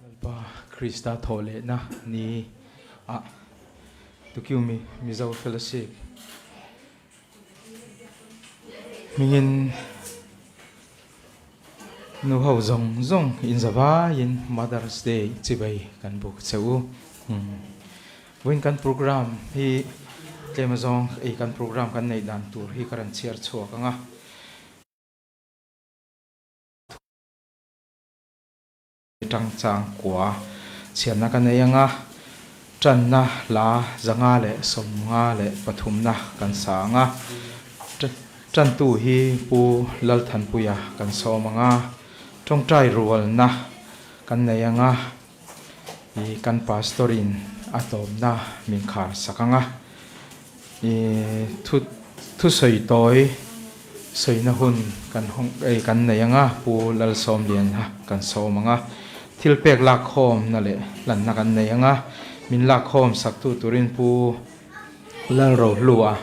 Lalpa Krista thawh lehna ni ah Tukiumi Mizo Fellowship hmingin nu ho zawng zawng inzavaiin Mother's Day chibai kan buk che u. Vawiin kan program hi tlem azawng ei kan program kan neih dan tur hi ka rawn chhiar chhuak ang a. Tang chang kua chhiarna ka nei ang a, tanna hla 153na kan sa ang a. Tantu hi Pu Lalthanpuia kan sawm ang a, tawngtai rualna kan nei ang a. I kan pastor in a tlawmna min khar sak ang a, i thu thusawi tawi sawina hun kan hawng ei kan nei ang a, Pu Lalsawmliana kan sawm ang a, thil pek lak khawmna leh hlanna kan nei ang a, min lak khawm sak tu turin Pu Lalrohlua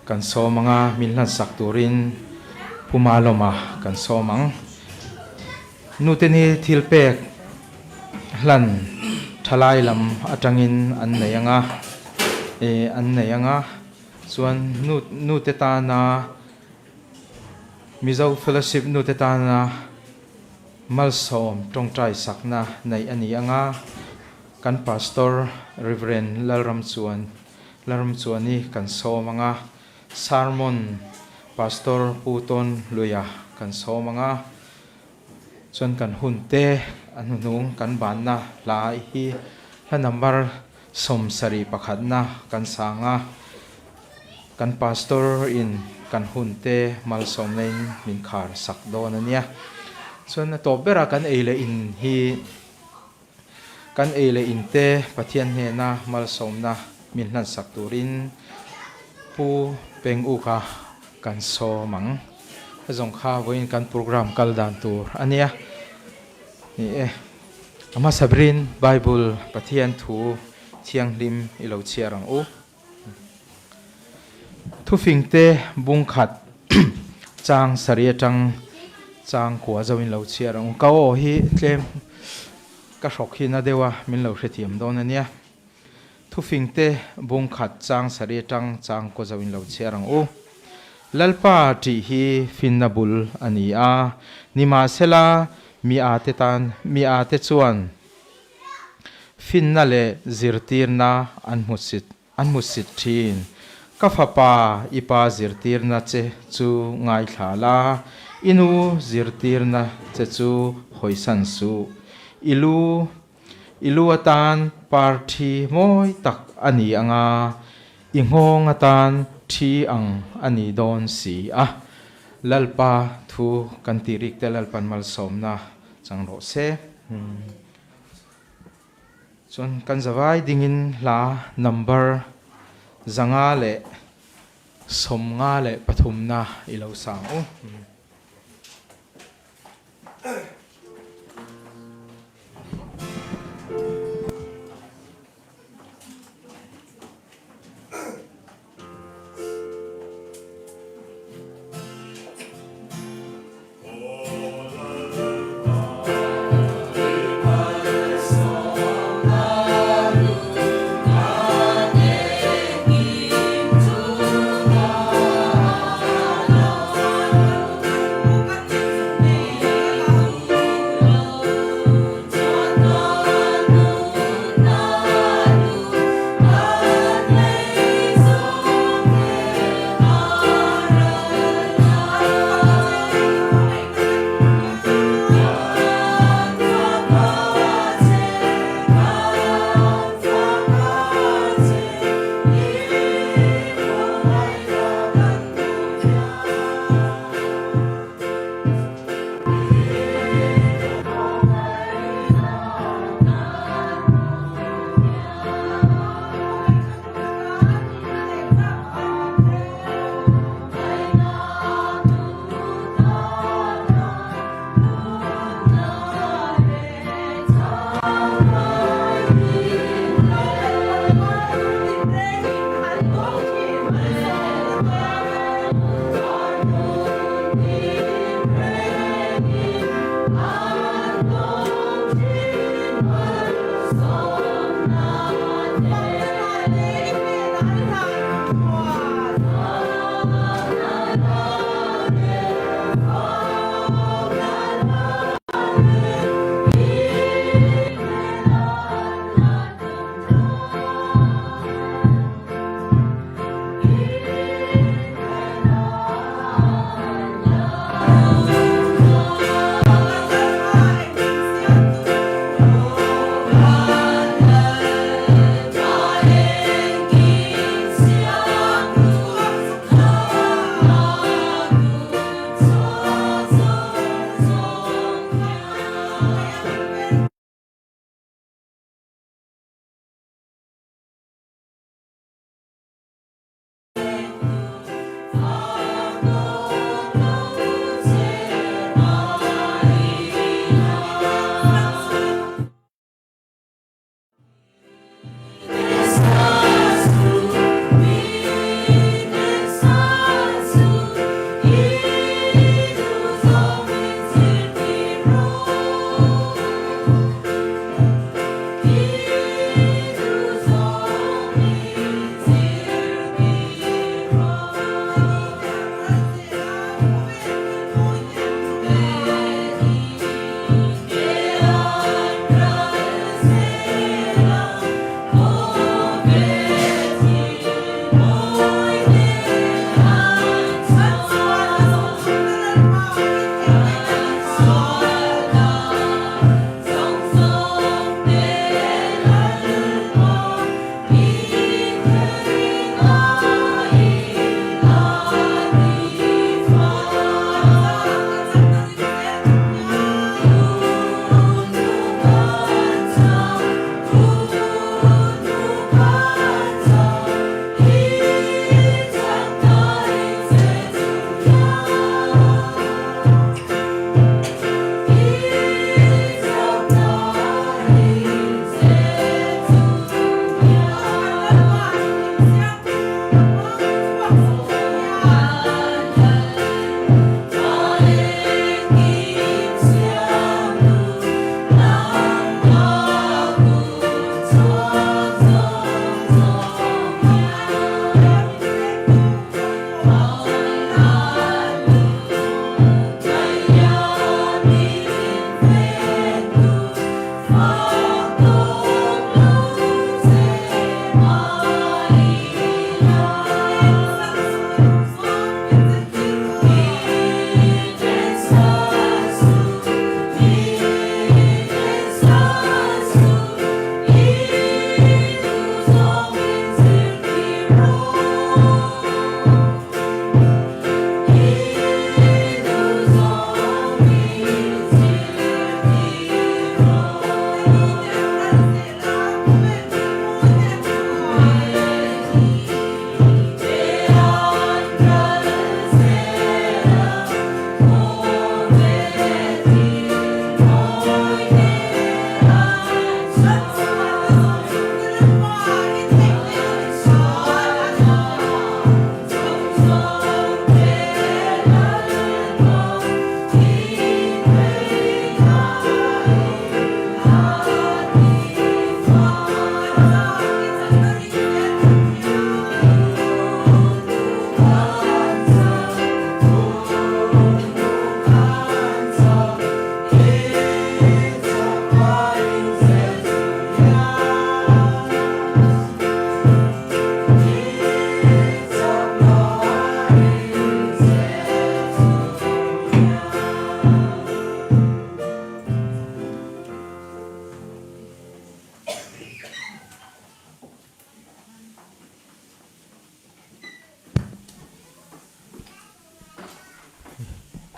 kan sawm ang a, min hlan sak turin Pu Malawma kan sawm ang. Nute ni thil pek hlan thalai lam atangin an nei ang a, eh an nei ang a, chuan nu nute tana Mizo Fellowship nute tana malsawm tawngtai sakna neih a ni ang a, kan Pastor Reverend Lalramchuan Lalramchuani kan sawm ang a. Sermon Pastor Pu Tawn Luia kan sawm ang a, chuan kan hun te a hnuhnung kan banna hla hi hla number 71na kan sang a, kan Pastor in kan hun te malsawmna in min khar sak dawn a nia. Chuan a tawp berah kan ei leh in hi kan ei leh in te Pathian hnena malsawmna min hlansak turin Pu Peng Uka kan sawm ang. Ka zawng kha vawiin kan program kal dan tur a nia. Ni e, a hmasa berin Bible Pathian thu thianghlim i lo chhiar ang u. Thufingte bung khat chang sarih atang chang kua zo in lo chhiar ang u. Ka aw hi tlem ka hrawk hi na deuh a, min lo hrethiam dawn a nia. Thufingte bung khat chang sarih atang chang kua zo in lo chhiar ang u. Lalpa tih hi finna bul a ni a, nimahsela mi a te tan mi a te chuan Finna leh zirtirna an hmusit an hmusit thin. Ka fapa, i pa zirtirna che chu ngaithla la, i nu zirtirna che chu hawisan suh. I lu i lu atan par thi mawi tak a ni ang a, i nghawng atan thi ang a ni dawn si a. Lalpa thu kan tih rik te Lalpan malsawmna chang rawh se. Chuan kan zavai dingin hla number 553na i lo sang u.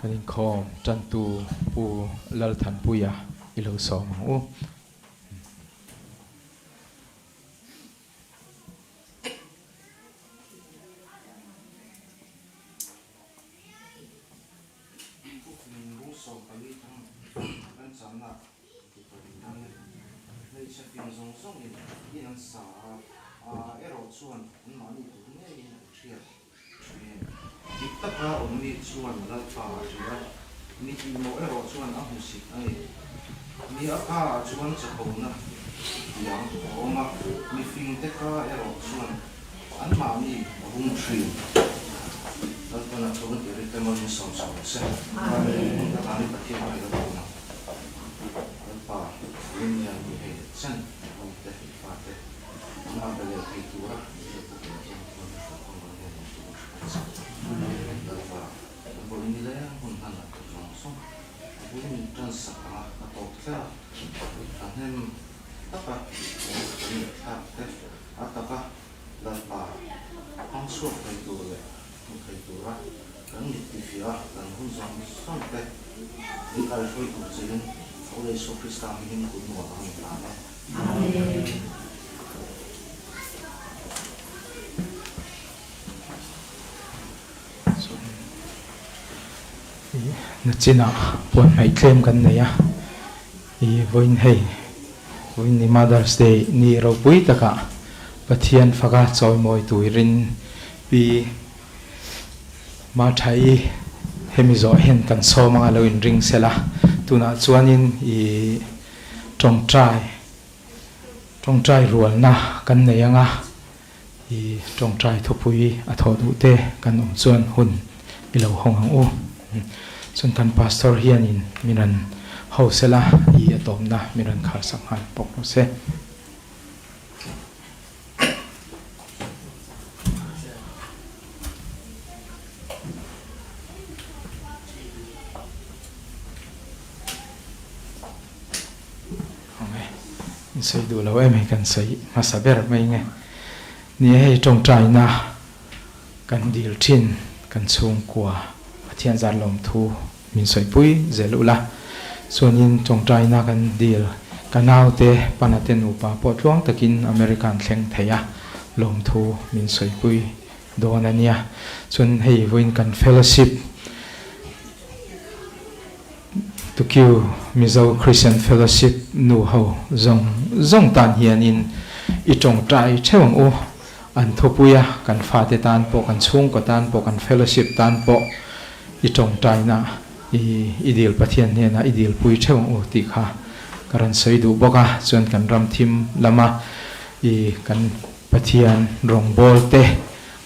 Kan inkhawm tantu Pu Lalthanpuia i lo sawm ang u. Hmeichhe fing zawng zawngin in an sa a, a erawh chuan anmahni duh ngeiin an hriat thin. Dik taka awm mi chuan Lalpa a hria a, mi tihmawh erawh chuan a hmusit a ni. Mi a ka ah chuan chakona tiang a awm a, mi fingte ka erawh chuan anmahni a hum thin. Lalpana chuan Eric emaw in sawm sawm se. Amen. Hun takah ni Pathian a lo awm ang. Lalpa, Rinnian i hei leh chen i te i fate an a be leh thei tura i hriatna tur chuan chuan i hruai kawng ram hian awm tur a hria che. Lalpa, kan vawiin nileng hun hman a tur zawng zawng a bul min tan sak ang a, a tawp thleng a, a hnem taka kan ngaihthlak te a taka Lalpa, hmang chhuak thei tur leh hmu thei tura kan mit tifiah a, kan hun zawng zawng te min kal hruai tur chein Tho leh Isua Krista hmingin kut nuam a min hlan e. Amen. Nachinah puan hmaih tlem kan nei a, i vawiin hei vawiin ni Mother's Day ni ropui takah Pathian faka chawimawi tuirin Pi Martha-i hemi zawh hian kan sawm anga lo inring sela, tunah chuanin i tawngtai tawngtai rualna kan nei anga I tawngtai thupui a thawh duh te kan awm chuan hun i lo hawng ang u. Chuan kan pastor hianin min rawn ho sela i a tawmna min rawn khar sak nghal bawk rawh se. Awm e, in sawi duh lo em hei kan sawi hmasa ber mai nge. Ni e hei tawngtaina kan dil thin kan chhungkua Pathian zar lawmthu min sawipui zel ula. Chuanin tawngtaina kan dil ka naute pana te nupa pawh tluang takin America an thleng thei a lawmthu min sawipui dawn a nia. Chuan hei vawiin kan fellowship Tukyu Mizo Christian Fellowship nu ho zawng zawng tan hianin i tawngtai theuh ang u. An thupui a, kan fate tan pawh, kan chhungkaw tan pawh, kan fellowship tan pawh i tawngtaina i i dil Pathian hnenah i dilpui theuh ang u tih kha ka rawn sawi duh bawk a. Chuan kan ram thim lama i kan Pathian rawngbâwl te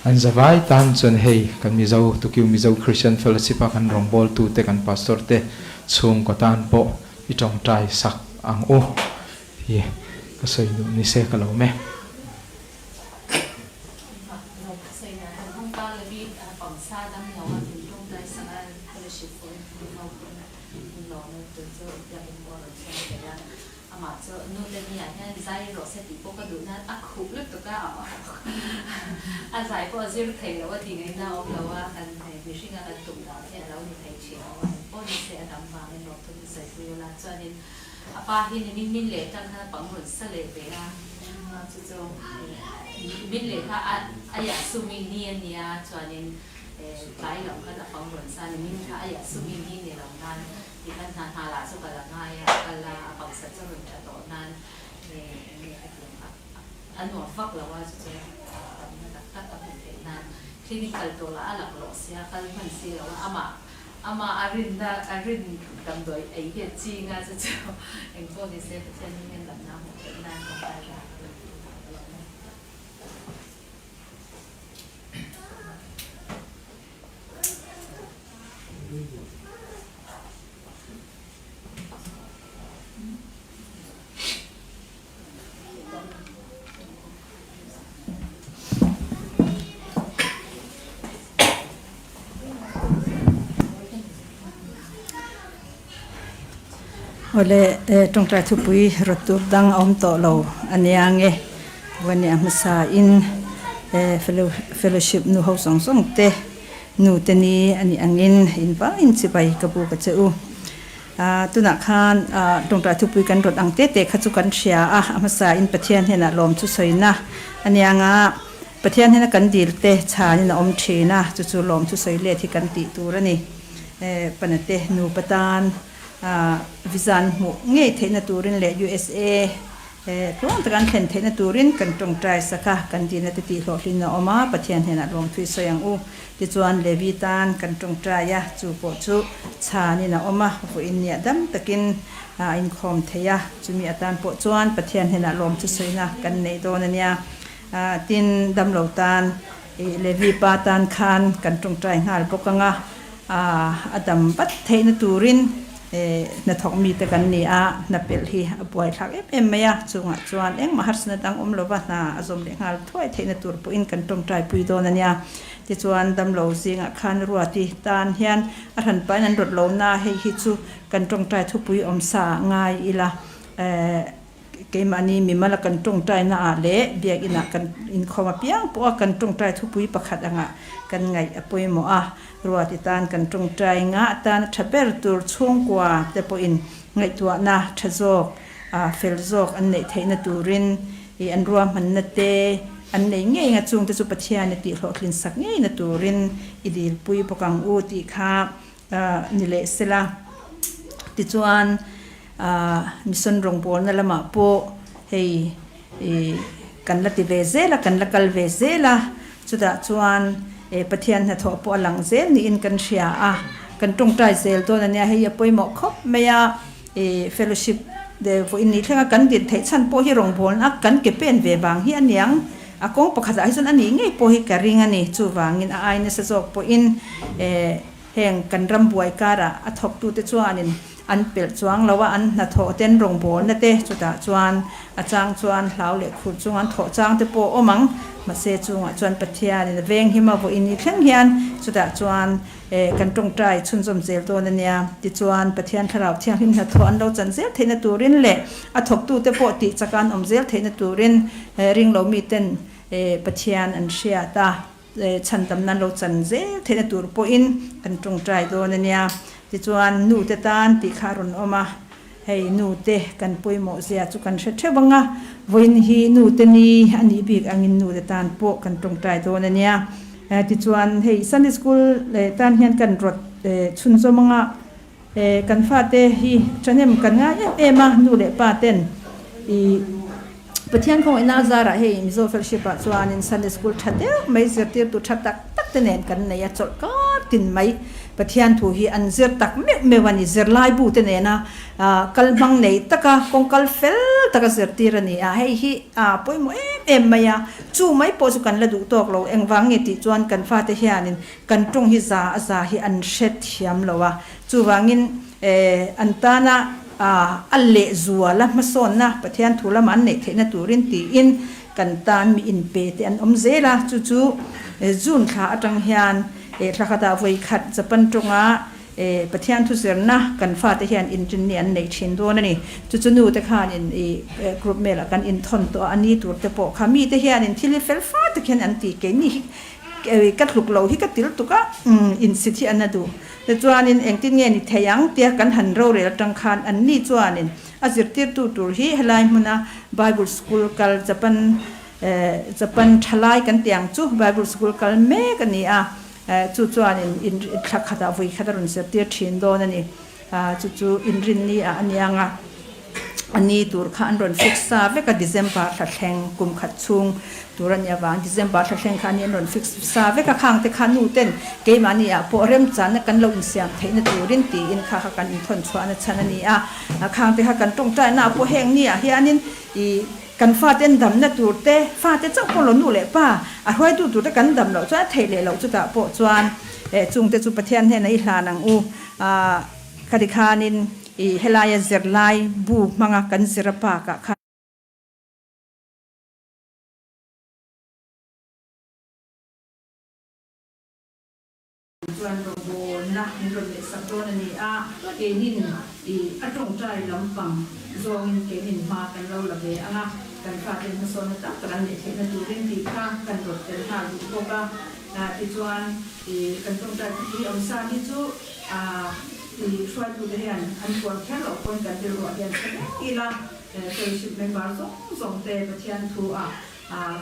an zavai tan chuan hei kan Mizo Tukyu Mizo Christian Fellowship a kan rawngbâwl tu te kan Pastor te chhungkaw tan pawh i tawngtai sak ang u hi ka sawi duh ni se ka lo me. Amah chu nu te ni ah hian zai rawh se tih pawh ka duh nan a khuh lutuk a, a zai pawh a zir thei lo a ti ngaihna a awm lo a, kan mihring a kan tum dan hi a lo ni thei thin lo a, engpawh ni se a dam vangin rawh thum in sawi pui ula chuanin a pa hi ni min min leh tang khan a pang rawn sa leh ve a, chu chu min leh kha a yah sumi ni a nia chuanin tlai lam khan a pang rawn sa ni min kha a yah sumi ni ni lo nan Ti khan hna hna lah chu ka la ngai a, a kal a, a pangsa chu rawn tha tawh nan nge nge a ti ang a, a nuam vak lo a, chu chu damna tak tak a hmuh theih nan clinic kal tawh lah a lak lawh sia, kal hman si lo a, amah amah a rinna a rin damdawi ei hi a ching a, chu chu engpawh ni se Pathian hming hian damna a hmuh theih nan ka hrai rak a ni tih ka lo hmu. Awle tawngtai thupui rawt tur dang a awm tawh lo a nia nge Vania hmasa in fellowship nu ho zawng zawng te. Nu te ni a nih angin in vangin chibai ka bu ka che u. Tunah khan tawngtai thupui kan rawt ang te te kha chu kan hria a, a hmasa in Pathian hnenah lawm chu sawina a nia nga, Pathian hnena kan dil te chhanin a awm thin a, chu chu lawm chu sawi let hi kan tih tur a ni. Pana te nupa tan visa an hmuh ngei theihna turin leh USA Tluang taka an thlen theihna turin kan tawngtai sak a, kan dina te tih hlawhhlin a awm a, Pathian hnenah lawmthui sawi ang u. Tichuan Levi tan kan tawngtai a, chu pawh chu chhanin a awm a, vawiin nia dam takin a inkhawm thei a, chumi atan pawh chuan Pathian hnenah lawmthu sawina kan nei dawn a nia. Tin, damlo tan Levi pa tan khan kan tawngtai nghal bawk ang a, a dam vat theihna turin hnathawk mite kan ni a, hna pelh hi a buaithlak em em mai a, chungah chuan engmah harsatna dang awm lova hna a zawm leh nghal thuai theihna tur pawhin kan tawngtai pui dawn a nia. Tichuan damlo zingah khan Ruati tan hian a hranpain an rawt lo na, hei hi chu kan tawngtai thupui awmsa ngai ila. Keimahni mimala kan tawngtaina ah leh biakinn ah kan inkhawm apiang pawh a kan tawngtai thupui pakhat angah kan ngaih a pawimawh a. Ruati tan kan tawngtai ngah tan a tha ber tur chhungkua te pawhin ngaihtuahna tha zawk, fel zawk an neih theihna turin ih an ruahmanna te an nei ngei nga chungte chu Pathian a tihhlawhtlin sak ngeina turin i dilpui bawk ang u tih kha ni leh sela. Tichuan mission rawngbawlna lamah pawh hei kan la ti ve zel a, kan la kal ve zel a, chutah chuan Pathian hnathawh pawh a lang zel niin kan hria a, kan tawngtai zel dawn a nia, hei a pawimawh khawp mai a, fellowship vawiin ni thlenga kan din theih chhan pawh hi rawngbawlna kan ke pen ve vang hi a niang. A kawng pakhatah hi chuan a nih ngei pawh hi ka ring a ni. Chuvangin a ai nasa zawk pawhin heng kan ram buai karah a thawktute chuanin an pelh chuang lo a, an hnathawh ten rawngbawlna te chutah chuan a chang chuan hlau leh khur chung an thawh chang te pawh a awm ang. Mahse chungah chuan Pathianin a veng him a, vawiin ni thleng hian chutah chuan Kan tawngtai chhunzawm zel dawn a nia. Tichuan, Pathian Thlarau Thianghlim hnathawh an lo chan zel theihna turin leh a thawktute pawh tih chaka an awm zel theihna turin ringlo miten Pathian an hriat a, chhandamna an lo chan zel theihna tur pawhin kan tawngtai dawn a nia. Tichuan, nute tan tih kha a rawn awm a, hei nute kan pawimawh zia chu kan hre theuh ang a, vawiin hi nute ni a nih bik angin nute tan pawh kan tawngtai dawn a nia. Tichuan hei Sunday School tan hian kan rawt chhunzawm anga kan fate hi thahnem kan ngai em em a, nu leh pa ten i Pathian khawngaihna a zarah hei Mizo Fellowship ah chuanin Sunday School tha deuh mai zirtirtu tha tak tak te nen kan nei a, chawlh kar tin mai Pathian thu hi an zir tak meuh meuh a ni, zirlaibu te nena kal hmang nei taka kawng kal fel taka zirtir a ni a, hei hi a pawimawh em em mai a, chu mai pawh chu kan la duh tawk lo, engvang nge tih chuan kan fate hianin kan tawng hi za a za hi an hre thiam lo a, chuvangin an tana a lehzuala hmasawnna Pathian thu lama an neih theihna turin tiin kan tan mi inpe te an awm zel a, chu chu June thla atang hian thla khatah vawi khat Japan tawnga Pathian thu zirna kan fate hian inrinni an neih thin dawn a ni. Chu chu nu te khanin i group mail ah kan inthawn tawh a, a ni tur te pawh kha mi te hianin thil hi fel fai tak hian an ti keini hi ka tluk lo hi ka til tuk a, insit hi an a duh. Tichuanin engtin nge ni thei ang tia kan han rorel atang khan an ni chuanin a zirtirtu tur hi helai hmuna Bible school kal Japan Japan thalai kan tih ang chu Bible school kal mek a ni a. Chu chuanin in thla khatah vui khat a rawn zirtir thin dawn a ni. Chu chu inrinni ah a niang a, a ni tur kha an rawn fix sa vek a, December thla thleng kum khat chhung tur a nih avang December thla thleng kha a ni an rawn fix sa vek a, khang te kha nu ten keimahni ah pawh remchanna kan lo insiam theihna turin tiin kha kha kan inthawn chhuahna chhan a ni a, khang te kha kan tawngtaina ah pawh heng ni ah hianin ih Kan fate an damna tur te, fate chauh pawh lo nu leh pa, a hruaitu tur te kan dam loh chuan a theih leh loh chutah pawh chuan chungte chu Pathian hnenah i hlan ang u. Ka ti khanin i helaia zirlai bu hmanga kan zir a pakah khan. Chuan rawngbawlna min rawn leh sak dawn a ni a, keinin i a tawngtai lampang zawngin keinin hma kan lo la ve ang a, kan faten hmasawnna tam tak an neih theihna turin tih kha kan rawt tel nghal duh bawk a. Tichuan kan tawngtai thupui awm sa hi chu hruaitute hian an puan kher loh pawn kan rilruah hian hre reng ila, fellowship member zawng zawng te Pathian thu ah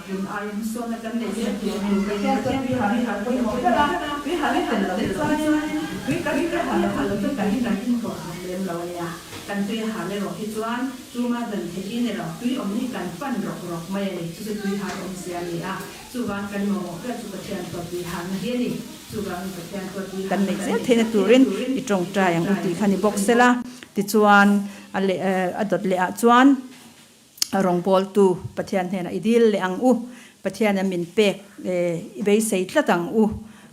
tun aia hmasawnna kan neih zel tur Pathian chuan tui hal hi a pawimawh ber a, tui hal hi tel lo hi chuanin tui kan tui hal lo chu kan kan inhlawh hlawm lem lo a nia. Kan tui hal erawh hi chuan tuma dan theih hi ni lo, tui awm hi kan pan rawk rawk mai a ni, chu chu tui hal awmzia a ni a. Chuvang kan mamawh ber chu Pathian chuan tui halna hi a ni. Chuvangin Pathian chuan tui Kan halna neih kan zel neih theihna zel turin theihna turin i tawngtai i ang u tawngtai tih ang kha u ni tih bawk kha ni sela. bawk. Tichuan a leh a dawt leh ah chuan rawngbawltu Pathian hnenah i dil leh ang u. Pathian a min pek i beisei tlat ang u.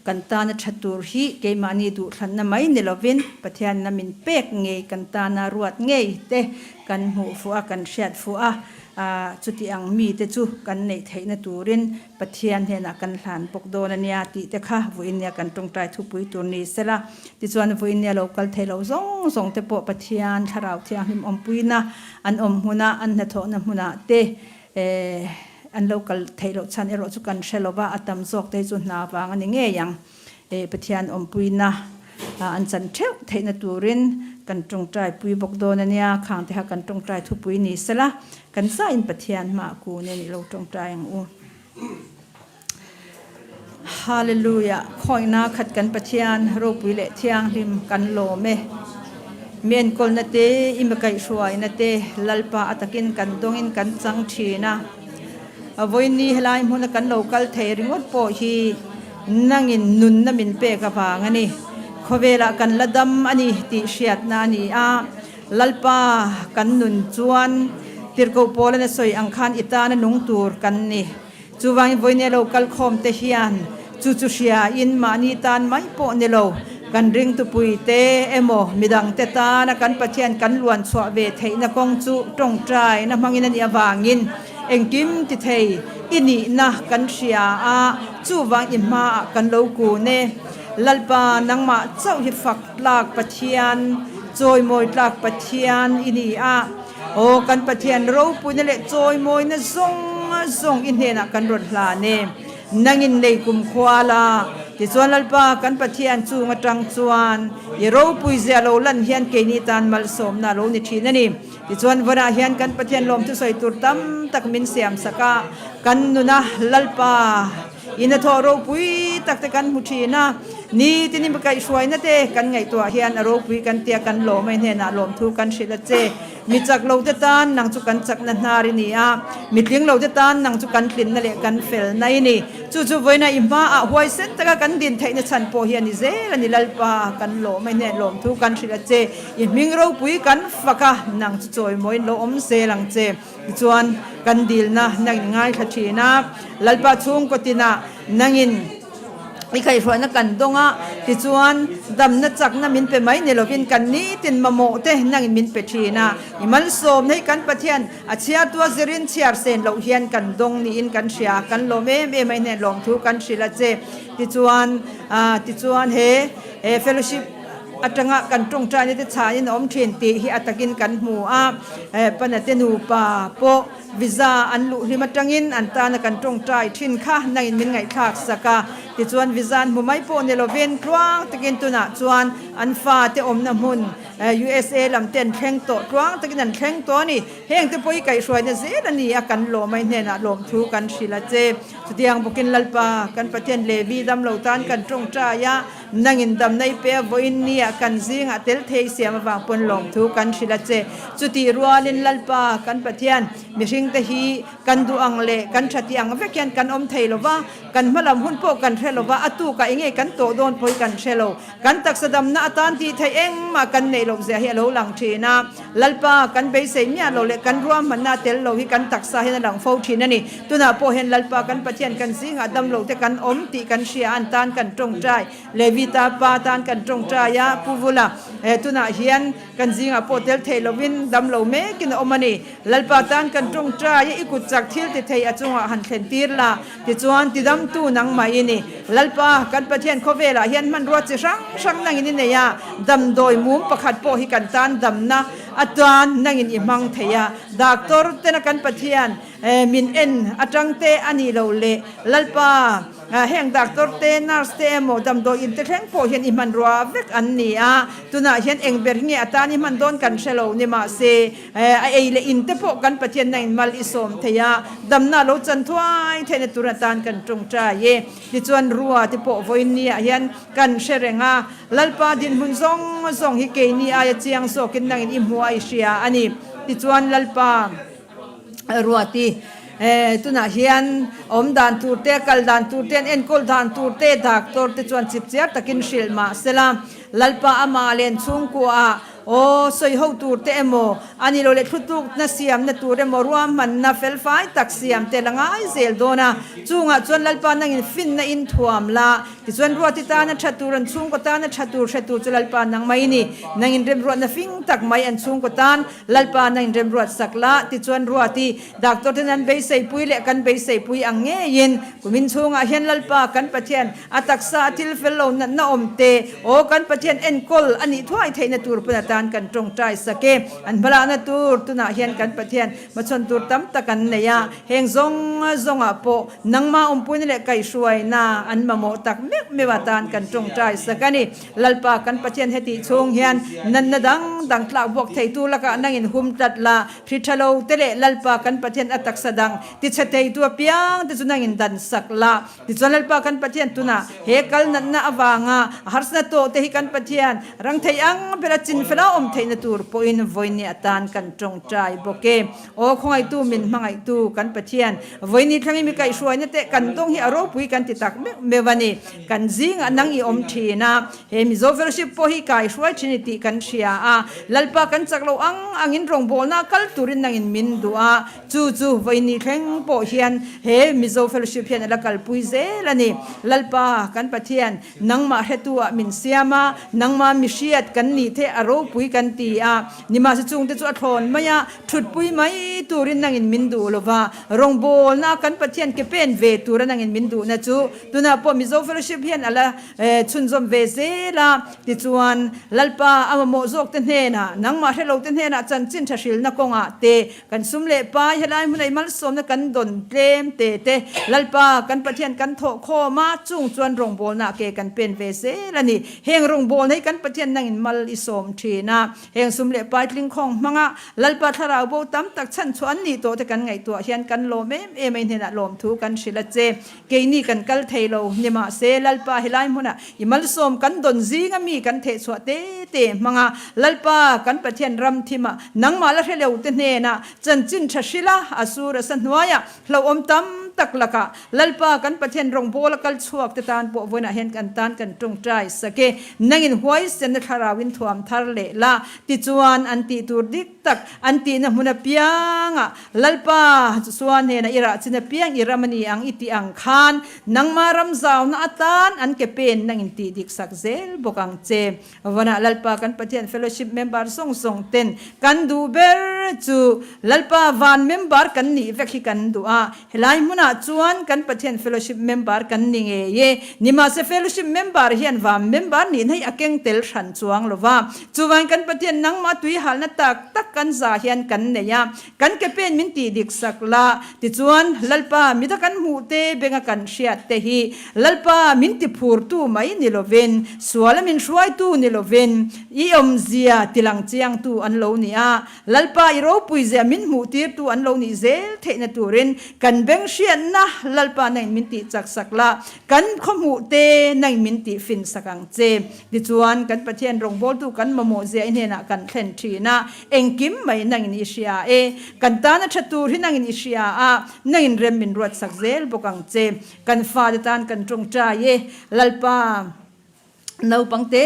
Kan tana tha tur hi keimahni duhthlanna mai ni lovin Pathian a min pek ngei kan tana ruat ngei te kan hmuh fuh a, kan hriat fuh a. Chuti ang mite chu kan neih theihna turin Pathian hnenah kan hlan bawk dawn a nia tih te kha vawiin nia kan tawngtai thupui tur ni sela. Tichuan vawiin nia lo kal thei lo zawng zawng te pawh Pathian Thlarau Thianghlim awmpuina an awm hmuna an hnathawhna hmunah te an lo kal theih loh chhan erawh chu kan hre lova, a tam zawk te hi chu hna vang a ni ngei ang. Pathian awmpuina an chan theuh theihna turin kan tawngtai pui bawk dawn a nia, khang te kha kan tawngtai thupui ni sela, kan zain Pathian hmaah kun e nih lo tawngtai ang u. Hallelujah, khawihna khat kan Pathian ropui leh thianghlim kan lawm e. Mi enkawlna te, i mi kaihhruaina te Lalpa a takin kan dawngin kan chang thin a. Vawiin helai hmuna kan lo kal thei ringawt pawh hi Nangin nunna min pek avang a ni. Khawvelah kan la dam a ni tih hriatna a ni a. Lalpa kan nun chuan Tirhkoh Paula'n a sawi ang khan i tana nung tur kan ni. Chuvangin vawinia lo kal khawm te hian chu chu hriain mahni tan mai pawh ni lo, kan ringtupuite emaw midangte tana kan Pathian kan luan chhuah ve theihna kawng chu tawngtaina hmangin a nih avangin Engkim ti thei i nihna kan hria a, chuvang i hmaah kan lo kun e. Lalpa, nangmah chauh hi fak tlak Pathian, chawimawi tlak Pathian i ni a. Aw, kan Pathian ropuina leh chawimawina zawng zawng i hnenah kan rawn hlan e. Nangin nei kumkhua la, tichuan Lalpa, kan Pathian chung atang chuan i ropui zia lo lan hian keini tan malsawmna a lo ni thin a ni. Tichuan vawnah hian kan Pathian lawmthu sawi tur tam tak min siam sak a, kan nuna Lalpa in a thawh ropui tak te kan hmu thin a, nitin in kaihhruaina te kan ngaihtuah hian a ropui kan tia kan lawm a, i hnenah lawmthu kan hrilh a che. Mi chak lo te tan nang chu kan chakna hnar i ni a, mi tling lo te tan nang chu kan tlinna leh kan felna i ni. Chu chu vawiina i hmaah huaisen taka kan din theihna chhan pawh hi a ni zel a ni Lalpa, kan lawm a, i hnenah lawmthu kan hrilh a che. I hming ropui kan fak a, nang chu chawimawiin lo awm zel ang che. Tichuan, kan dilna nangin ngaithla thin a, Lalpa chhungkaw tinah nangin i kaihhruaina kan dawng a, tichuan damna chakna min pe mai ni lovin kan nitin mamawh te nangin min pe thin a. I malsawmna hi kan Pathian a chhiartua zirin chhiar sen loh hian kan dawng niin kan hria a, kan lawm em em a, i hnen lawmthu kan hrilh a che. Tichuan, tichuan he fellowship atanga kan tawngtaina te chhanin a awm thin tih hi a takin kan hmu a, Pana te nupa pawh visa an luh hlim atangin an tana kan tawngtai thin kha nangin min ngaihthlak sak a, tichuan visa an hmu mai pawh ni lovin tluang takin tunah chuan an fate awmna hmun USA lam te an thleng tawh tluang takin an thleng tawh a ni. Heng te pawh hi kaihhruaina zel a ni a, kan lawm a, i hnenah lawmthu kan hrilh a che. Chutiang bawkin Lalpa kan Pathian Levi damlo tan kan tawngtai a, Nangin damna i pe a, vawiin nia kan zingah tel thei siam avang pawn lawmthu kan hrilh a che. Chutih rualin Lalpa kan Pathian, mihringte hi kan duh ang leh kan tha tih ang vek hian kan awm thei lo va, kan hmalam hun pawh kan hre lo va, a tukah enge kan tawh dawn pawh hi kan hre lo. Kan taksa damna atan tih theih engmah kan neih loh zia hi a lo lang thin a. Lalpa kan beisei miah lo leh kan ruahmanna tel lo hi kan taksa hian a lang fo thin a ni. Tunah pawh hian Lalpa kan Pathian kan zingah damlo te kan awm tih kan hria a, an tan kan tawngtai. Levita pa tan kan tawngtai a, Pu Vula tunah hian kan zingah pawh tel thei lovin damlo mekin a awm a ni. Lalpa tan kan tawngtai a, i kut chak thil ti thei a chungah han thlen tir la, tichuan tidamtu nangmah i ni. Lalpa kan Pathian khawvelah hian hmanrua chi hrang hrang nangin i nei a, damdawi mum pakhat pawh hi kan tan damna atan nangin i hmang thei a. Doctor tena kan Pathian Min en atang te a nih loh leh Lalpa Heng doctor te, nurse te emaw damdawi in te thleng pawh hian i hmanrua vek an ni a, tunah hian eng ber hi nge a tan i hman dawn kan hre lo ni mahse a ei leh in te pawh kan Pathian na in mal i sawm thei a, damna lo chan thuai theihna tur atan kan tawngtai e. Tichuan rua te pawh vawiin ah hian kan hre reng a, Lalpa dinhmun zawng zawng hi keini aia chiang zawkin nangin i hmu a i hria a ni. Tichuan Lalpa Ruati tunah hian awm dan tur te, kal dan tur te, an enkawl dan tur te doctor te chuan chip chiar takin hrilh mah sela, Lalpa amah len chhungkuaah aw sawi ho tur te emaw, a ni lo leh thlutlukna siamna tur emaw ruahmanna felfai tak siam te la ngai zel dawn a, chungah chuan Lalpa nangin finna in thuam la. Tichuan Ruati tana tha tur, an chhungkaw tana tha tur hre tur chu Lalpa nang mai ni. Nangin remruatna fing tak mai an chhungkaw tan Lalpa nangin remruat sak la. Tichuan Ruati, Doctor ten an beiseipui leh kan beiseipui ang ngeiin kumin chhungah hian Lalpa kan Pathian a taksa a thil fel lo natna awm te aw kan Pathian enkawl a nih thuai theihna tur pawn atan kan tawngtai sak e. An hmalakna tur tunah hian kan Pathian hmachhawn tur tam tak an nei a, heng zawng zawngah pawh Nangmah awmpuina leh kaihhruaina an mamawh tak meuh meuh atan kan tawngtai sak a ni. Lalpa kan Pathian hetih chhung hian nanna dang dang tlak buak theitu lakah nangin hum tlat la, hri tha lo te leh Lalpa kan Pathian a taksa dang tichhe theitu apiang te chu nangin dan sak la. Tichuan Lalpa kan Pathian tunah he kal natna avanga a harsatna tawh te hi kan Pathian rang thei ang bera chinfela awm theihna tur pawhin vawiin atan kan tawngtai bawk e. Aw khawngaihtu min hmangaihtu kan Pathian, vawiini thlangin mi kaihhruaina te kan dawng hi a ropui kan ti tak meuh meuh a ni. Kan zingah nang i awm thin a, he Mizo Fellowship pawh hi kaihruai thin i tih kan hria a, Lalpa kan chak lo ang angin rawngbawlna kal turin nangin min duh a, chu chu vawiini thleng pawh hian he Mizo Fellowship hian a la kalpui zel a ni. Lalpa kan Pathian, Nangmah hretu-ah min siam a, nangmah mi hriat kan nih the a ropui kan ti a. Nimahse chungte chu a thlawn mai a, thutpui mai turin nangin min duh lo va, rawngbawlna kan Pathian ke pen ve tura nangin min duhna chu tunah pawh Mizo Fellowship hian a la chhunzawm ve zel a. Tichuan, Lalpa a mamawh zawkte hnenah, nangmah hrelote hnenah chanchin tha hrilna kawngah te, Kan sum leh pai helai hmunah i malsawmna kan dawn tlem te te Lalpa kan Pathian kan thawh khawm a, chung chuan rawngbawlna ke kan pen ve zel a ni. Heng rawngbawlna hi kan Pathian nangin mal i sawm thin a, heng sum leh pai tlingkhawng hmanga Lalpa thlarau bo tam tak chhan chhuah an nih tawh te kan ngaihtuah hian kan lawm em em a, i hnenah lawmthu kan hrilh a che. Keini kan kal thei lo ni mahse Lalpa helai hmunah i malsawm kan dawn zinga mi kan theh chhuah te te hmanga Lalpa kan Pathian ram thimah nangmah la hrelo te hnenah chanchin tha hrila a sur a sa hnuaiah hlauhawm tam tak lakah Lalpa kan Pathian rawngbawla kal chhuak te tan pawh vawiinah hian kan tan kan tawngtai sak e. Nangin huaisenna thlarauin thuam thar leh la tichuan an tih tur dik tak an tihna hmun apiangah Lalpa, chuan hnenah i rah chin apiang i ram a ni ang i tih ang khan nangmah ram zauna atan an ke pen nang in tih dik sak zel bawk ang che. Vanah Lalpa kan Pathian fellowship member zawng zawng ten kan duh ber chu Lalpa van member kan nih vek hi kan duh a, helai hmunah chuan kan Pathian fellowship member kan ni ngei e. Nimahse fellowship member hian van member nihna hi a keng tel hran chuang lo va, chuvain kan Pathian nangmah tui halna tak tak kan za hian kan nei a, Kan ke pen min tih dik sak la, tichuan Lalpa mida kan hmuh te benga kan hriat te hi Lalpa min ti phurtu mai ni lovin, suala min hruaitu ni lovin, i awmzia tilang chiangtu an lo ni a, Lalpa i ropuizia min hmuh tirtu an lo nih zel theihna turin kan beng hriatna Lalpa nangin min tih chak sak la, kan khawhmuh te nangin min tih fin sak ang che. Tichuan kan Pathian rawngbawltu kan mamawh zia i hnenah kan thlen thin a, Engkim mai nangin i hria e. Kan tana tha tur hi nangin i hria a, nangin rem min ruat sak zel bawk ang che. Kan fate tan kan tawngtai e. Lalpa, naupang te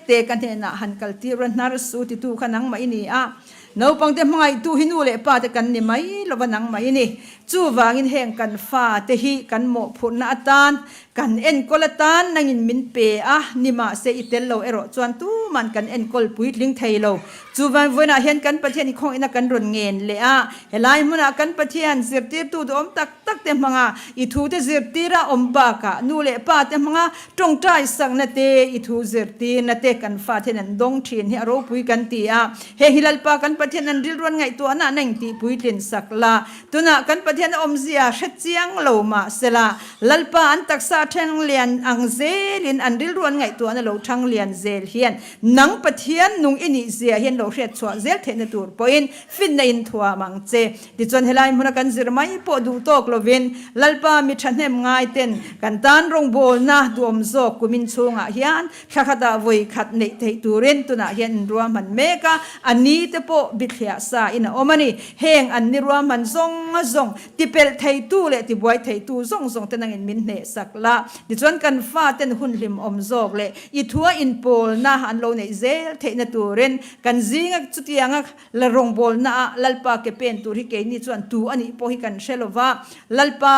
te ka hnenah han kal tir a, hnar su titu kha nangmah i ni a. Naupang te hmangaihtu hi nu leh pa te kan ni mai lova nangmah i ni. Chuvangin heng kan fate hi kan mawhphurhna atan Kan enkawl atan nangin min pe a, nimahse i tel lo erawh chuan tuman kan enkawl puitling thei lo. Chuvan vawiinah hian kan Pathian i khawngihna kan rawn ngen leh a, helai hmunah kan Pathian zirtirtu duhawm tak tak te hmanga i thu te zirtira awm bakah nu leh pa te hmanga tawngtai sakna te i thu zirtirna te kan fate hian an dawng thin hi a ropui kan ti a. Heng hi Lalpa kan Pathian an rilruan ngaihtuahna an engtih puitlin sak la. Tunah kan Pathian a awmzia hre chiang lo mah sela, Lalpa an taksa theng lian ang zelin an rilruan ngaihtuahna lo thang lian zel hian nang Pathian nung i nih zia hian lo hriat chhuah zel theihna tur pawhin finna in thuam ang che. Tichuan helai hmuna kan zir mai pawh duh tawk lovin Lalpa mi thahnem ngai ten kan tan rawngbawlna duhawm zawk kumin chhungah hian Thla khatah vawi khat neih theih turin tunah hian in ruahman mek a, a ni te pawh bithliah sa in a awm a ni. Heng an ni ruahman zawng zawng, tipelh theitu leh tibuai theitu zawng zawng te nangin min hneh sak la. Tichuan kan fa ten hun hlim awm zawk leh i thua inpawlna an lo neih zel theihna turin kan zinga chutianga la rawngbawlna ah Lalpa ke pen tur hi keini chuan tu a nih pawh hi kan hre lova, Lalpa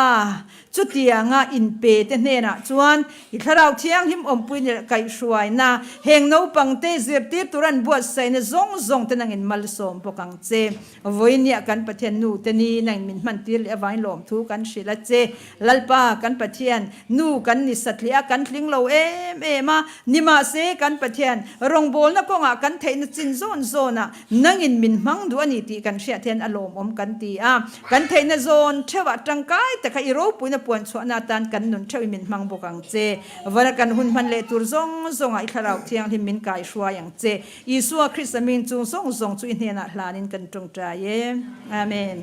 Chutianga inpe te hnenah chuan i Thlarau Thianghlim awmpui leh kaihhruaina, heng naupangte zirtir tur an buatsaihna zawng zawng te nangin malsawm bawk ang che. Vawinia kan Pathian nu te ni nangin min hmantir leh avangin lawmthu kan hrilh a che. Lalpa kan Pathian nu kan ni satliah a, kan tling lo em em a, nimahse kan Pathian rawngbawlna kawngah kan theihna chin zawn zawnah Nangin min hmang duh a ni tih kan hriat hian a lawmawm kan ti a. Kan theihna zawn theuhah tangkai taka i ropuina puan chhuahna atan kan nun theuhin min hmang bawk ang che. Vana kan hun hman leh tur zawng zawngah i Thlarau Thianghlim min kaihruai ang che. Isua Krista min chung zawng zawng chu i hnenah hlanin kan tawngtai e. Amen.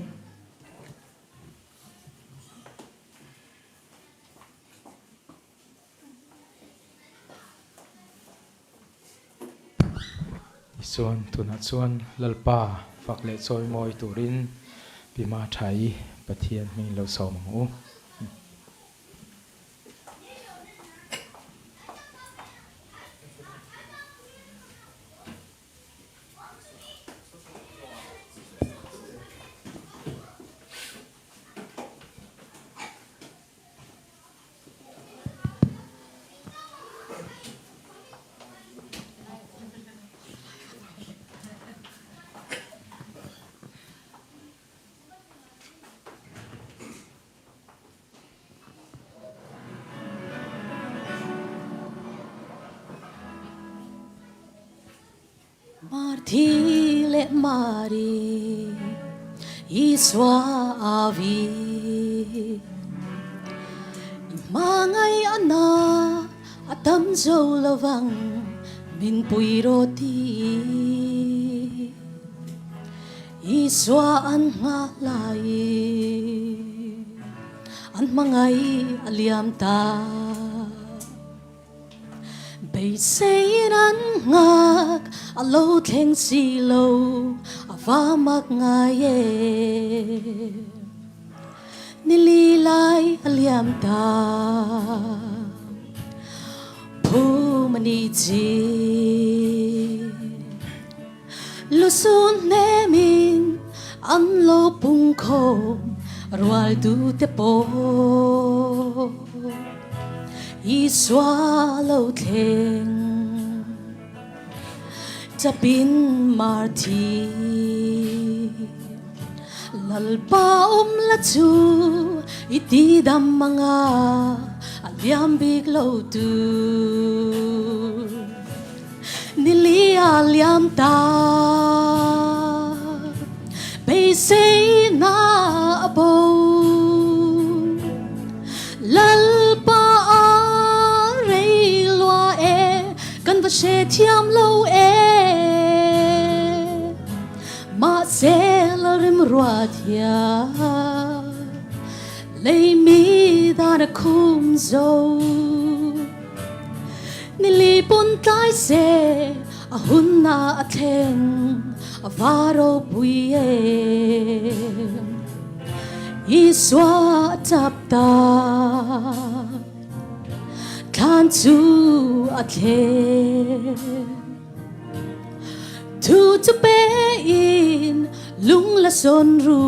Tichuan, tunah chuan Lalpa fak leh chawi mawi turin Pi Mathai Pathian hming lo sawm ang u. Marthi leh Mari Isua avi I hmangaih a na a tam zo lovang min pui rawh ti Isua an nghah lai an hmangaih a liam ta. Beiseiin an nghak a lo thleng si lo, a va mak ngai e. Ni li lai a liam ta, phum a ni chi. Lusun hnemin an lo pungkhawm rual dute pawh Isua lo thleng chapin Marthi Lalpa awm la chu i tidam anga a liam bik lo tur. Nili a liam ta beiseina a bo Lalpa a rei lua e kan va hre thiam lo e Mahse lalrim ruat hian lei mi dan a khum zo. Nili pawn tlai se a hunna a thleng a va ropui em. Isua a tap ta thlan chu a thleng. Thu chu pe in lung la sawn ru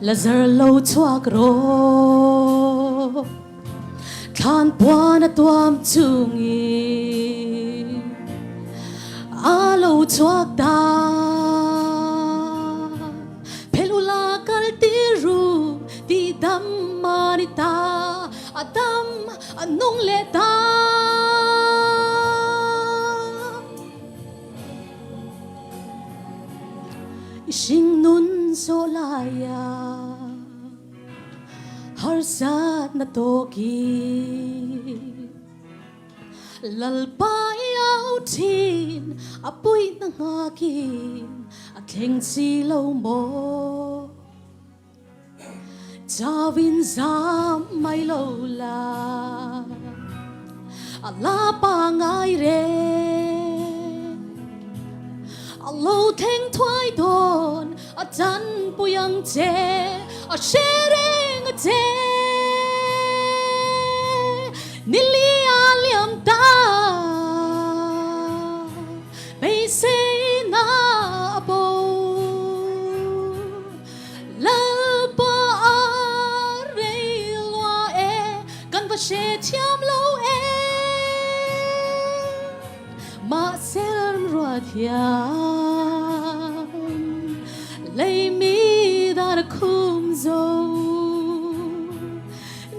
la zar lo chhuak rawh. Thlan puan a tuam chungin a lo chhuak ta. Phelh ula kal tir ru tih dam A nung leh ta. I hring nun zawh laia harsatna tawkin Lalpa i au thin a puihna nghakin a thleng si lo maw? Chauin zam mai lo la, a la pangai reng. A lo thleng thuai dawn, a chanpui ang che, a hre reng a che. Nili a liam ta, beiseina a bo. Lalpa a rei lua e, kan va hre thiam lo e. Mahse ramruat hian lei mi dan a khum zo.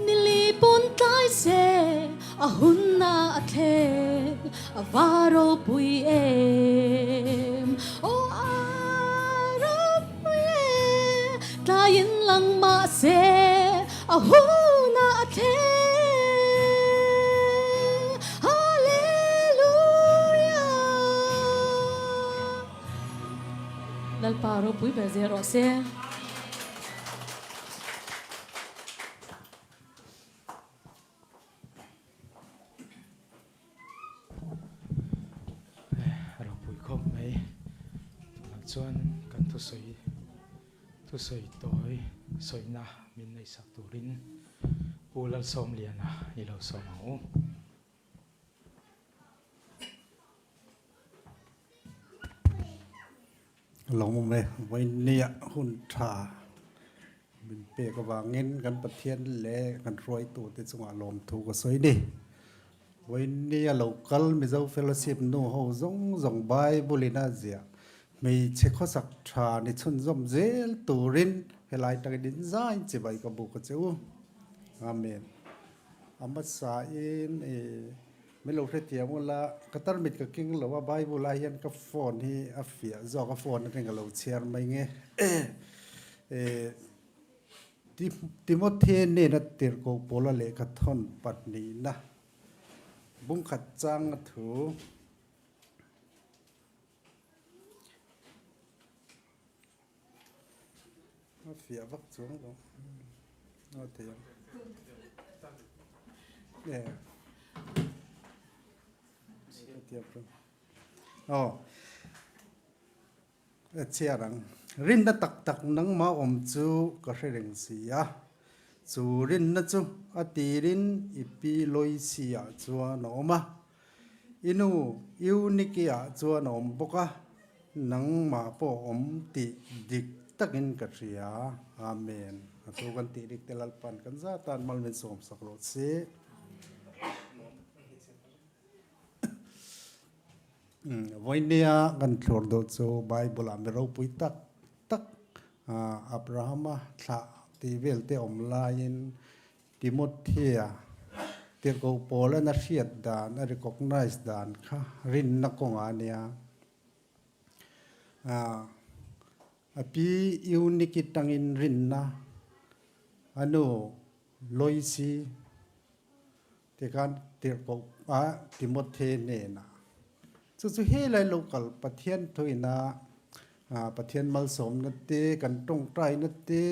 Nili pawn tlai se a hunna a thleng a va ropui em. Aw a ropui e, tlaiin lang mahse a hunna a thleng. Hallelujah. Lalpa ropui ber zel rawh se. Ropui khawp mai tunah chuan kan thusawi thusawi tawi sawina min neihsak turin Pu Lalsawmliana i lo sawm ang u. Lawmawm e, vawinia hun tha min pek avangin kan Pathian leh kan hruaitute chungah lawmthu ka sawi ni. Vawinia local Mizo Fellowship nu ho zawng zawng Bible in a ziah hmeichhe khawsak tha ni chhunzawm zel turin helai takin in zain chibai ka buk a che u. Amen. A hmasa in i. Min lo hrethiam ula, ka tarmit ka keng lo a, Bible ah hian ka phone hi a fiah zawk a, phone atangin ka lo chhiar mai nge. Timothy nena tirhkoh Paula lehkha thawn pahnihna bungkhat chang a thu. A fiah vak chuang lo. A thei ang. Yeah. Oh. A chhiar ang. Rinna tak tak nangmah awm chu ka hre reng si a. Chu rinna chu a tirin i pi Loisi ah chuan a awm a. I nu Eunike ah chuan a awm bawk a. Nangmah pawh awm tih dik takin ka hria. Amen. A thu kan tih dik te Lalpan kan zatan mal min sawmsak rawh se. Vawinia kan thlur deuh chu Bible ah mi ropui tak tak Abrahama thlah tih vel te awm laiin Timothea tirhkoh Paula'n a hriat dan, a recognize dan kha rinna kawngah a nia. A pi Euniki tangin rinna, a nu Loisi te khan tirhkoh a Timothy hnenah chu chu helai local Pathian thuina Pathian malsawmna te kan tawngtaina te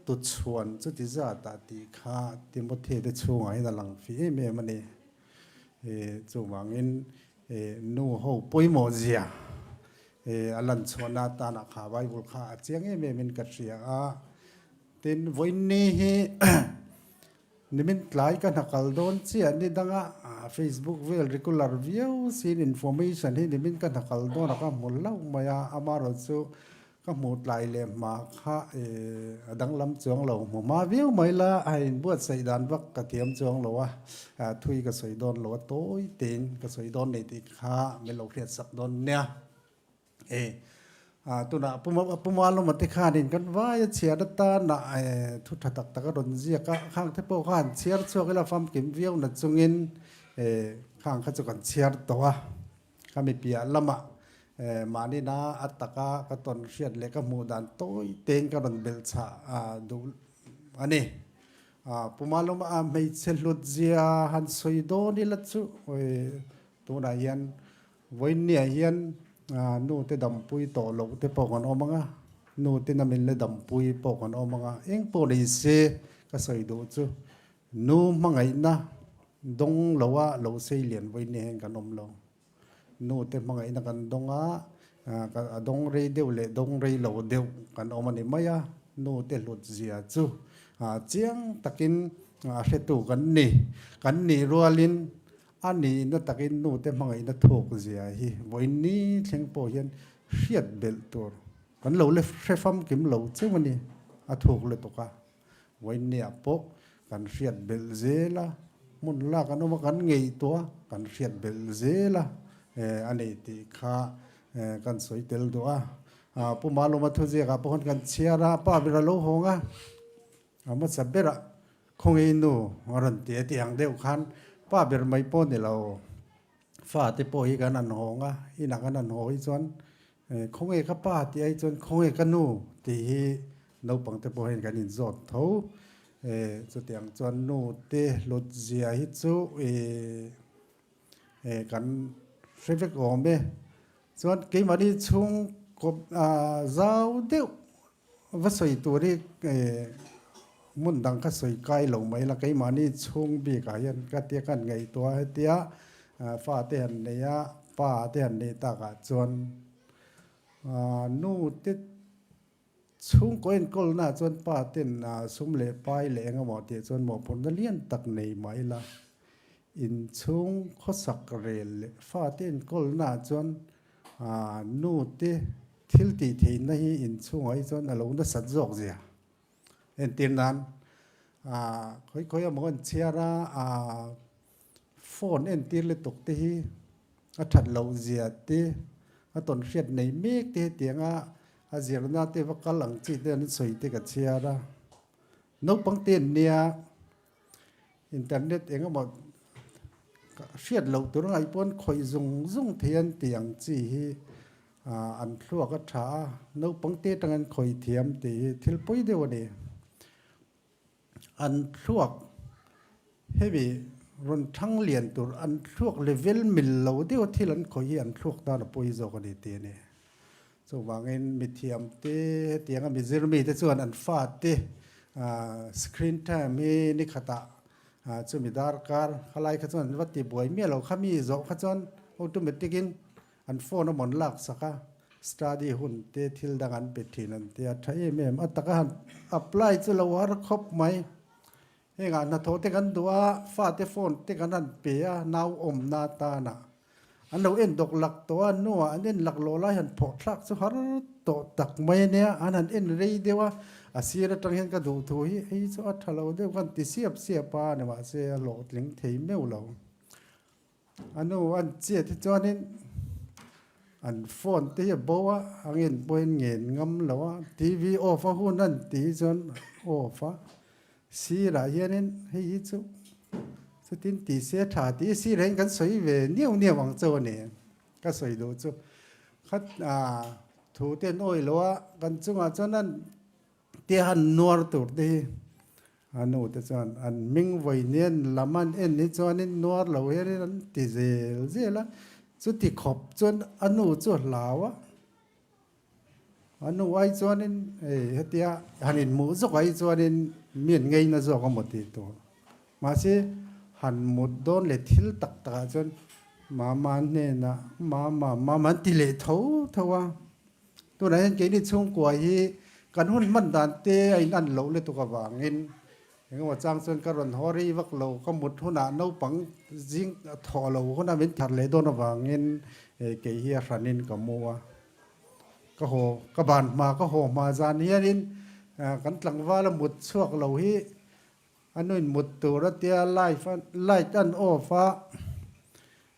tuchhuan chuti zatah tih kha Timothy te chhungah hian a lang fih em em a ni. Chuvangin Nu ho pawimawh zia a lan chhuahna atana kha Bible kha a chiang em em in ka hria a. Tin, vawiinni hi nimin tlai ka hna kal dawn chiah ni danga Facebook vel regular viau siin information hi nimin ka hna kal dawn a ka hmu hlauh mai a, amaherawhchu chu Ka hmuh tlai leh hma kha a danglam chuang lo. Hmu hma viau mai la, a inbuatsaih dan vak ka thiam chuang lo a, thui ka sawi dawn lo a, tawi tein ka sawi dawn nei tih kha min lo hriatsak dawn nia. Tunah Puma lawma te khanin kan vai a chhiar atana thu tha tak tak a rawn ziak a, khang te pawh khan chhiar chhuak ila famkim viau na chungin khang kha chu kan chhiar tawh a. Khami piah lamah mahni na a taka ka tawn hriat leh ka hmuh dan tawi tein ka rawn belh chhah duh a ni. Puma lawma hmeichhe hlut zia han sawi dawn ila chu tunah hian Vawiinniah hian nu te dampui tawh loh te pawh kan awm ang a, nu te namin le dampui pawh kan awm ang a, eng pawh ni se ka sawi duh chu nu hmangaihna dawng loa lo sei lian vawiinniah hian kan awm lo. Nu te hmangaihna kan dawng a, a dawng rei deuh leh dawng rei lo deuh kan awm a ni mai a, nu te hlut zia chu chiang takin a hretu kan ni. Kan nih rualin A nihna takin nute hmangaihna thuk zia hi vawiin ni thleng pawh hian hriat belh tur kan lo le hre famkim lo cheu a ni, a thuk lutuk a. Vawiin niah pawh kan hriat belh zel a, hmun lak an awm a, kan ngeihtuah a, kan hriat belh zel a a ni tih kha kan sawi tel duh a. Pu Malawma thuziakah pawh khan kan chhiar a, pa ber a lo hawng a. A hmasa berah khawngaih nu a rawn ti a tih ang deuh khan pa ber mai pawh ni lo, fa te pawh hi kan han hawng a, inah kan han haw hi chuan khawngaih ka pa tih ai chuan khawngaih ka nu tih hi naupang te pawh hian kan inzawt tho. Chutiang chuan nu te hlut zia hi chu kan hre vek awm e. Chuan keimahni chhungkaw zau deuh Va sawi tur hi hmun dang kha sawi kai lo mai la, keimahni chhung bikah hian ka tia ka han ngaihtuah a, hetia fa te han nei a, pa te han neih takah chuan nu te chhungkaw enkawlna ah chuan pa ten sum leh pai leh eng emaw tih chuan mawhphurhna lian tak nei mai la, inchhung khawsak rel leh fa te enkawlna ah chuan nu te Thil tih theihna hi inchhungah hi chuan a lo nasat zawk zia. Entir nan, khawi khawi emaw kan chhiar a, phone entir lutuk te hi a that loh zia te, a tawn hriat nei mek te hetianga a zirna te va kal ang chi te an sawi te ka chhiar a. Naupang te an nia, internet eng emaw hriat loh tur a ngaih pawn khawih zung zung thei an tih ang chi hi an thluak a tha a, naupang te atang an khawih thiam tih hi thil pawi deuh a ni. An thluak hemi rawn thang lian tur an thluak level mil lo deuh a thil an khawih hi an thluak tan a pawi zawk a ni tih a ni. Chuvangin mithiam te hetianga mizir mite chuan an fate screen time hi ni khatah chumi darkar khalai kha chuan an va ti buai miah lo kha mi zawh kha chuan automatic in an phone a mawn lak sak a, study hun te thil dang an pe thin an tia tha em em a taka han apply chu lo har khawp mai. Hengah hnathawh te kan duh a, fate phone te kan han pe a nau awmna atana An lo en dawk lak tawh a, nuah an en lak lawh lai han phawh thlak chu har tawh tak mai a nia, an han en rei deuh a, a sir atang hian ka duh thu hi hei chu a tha lo deuh ka han ti siap siap a, nimahse a hlawhtling thei meuh lo. A nu an chiat hi chuanin an phone te hi a bo a, a ngen pawhin ngen ngam lo a, TV off a hun an tih hi chuan off a, Sirah hianin hei hi chu chutin ti se tha tih sirah hian kan sawi ve niau niau ang chauh a ni. Ka sawi duh chu khat thu te an awih lo a, kan chungah chuan an te han nuar tur te hi a nu te chuan an hming vawi nen lam an en hi chuanin nuar lo hianin an ti zel zel a, chuti khawp chuan a nu chu a hlau a. A nu ai chuanin hei hetia han inhmuh zawk ai chuanin mi an ngeina zawk a maw tih tur. Mahse han mut dawn leh thil tak takah chuan mama hnenah mama mama an ti leh tho tho a. Tunah hian keini chhungkua hi kan hun hman dan te a in an loh lutuk avangin engemaw chang chuan ka rawn haw rei vak lo, ka mut hunah naupang zing thawh lo hunah min thar leh dawn avangin kei hi a hranin ka mu a. Ka haw, ka ban hma, ka haw hma zan hianin kan tlangval a mut chhuak lo hi a nuin mut tur a tia life a light an off a,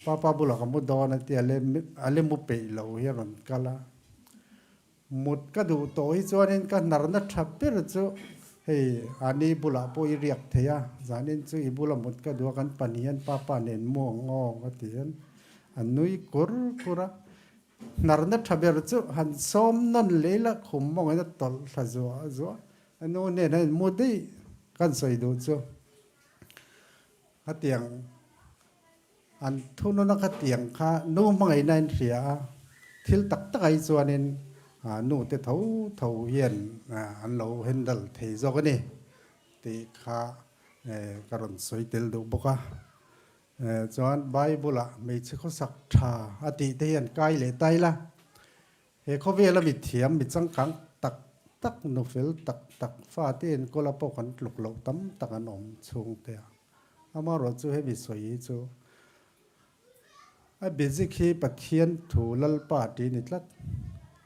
papa bulah ka mu dawn a tia a le mu peih lo hi a rawn kal a. Mut ka duh tawh hi chuanin ka hnarna tha ber chu hei ani bulah pawh i riak thei a, zanin chu i bula mut ka duh a kan pahnih hian papa nen mu ang aw ka ti hian a nui kur kur a. Hnarna tha ber chu han sawm nawn leh ila khum mawngin a tawlh thla zuah zuah a nu nen a inmu daih kan sawi duh chu hetiang An thununa kha tiang kha nu hmangaihna in hria a, thil tak tak ai chuanin nu te tho tho hian an lo handle thei zawk a ni tih kha ka rawn sawi tel duh bawk a. Chuan Bible ah hmeichhe khawsak tha a tih te hian kai leh tai la, he khawvela mi thiam mi changkang tak tak nu fel tak tak fate enkawl a pawh kan tluk loh tam tak an awm chhung te a. Amaherawh chu hemi sawi hi chu a basic hi Pathian thu Lalpa tih a ni tlat.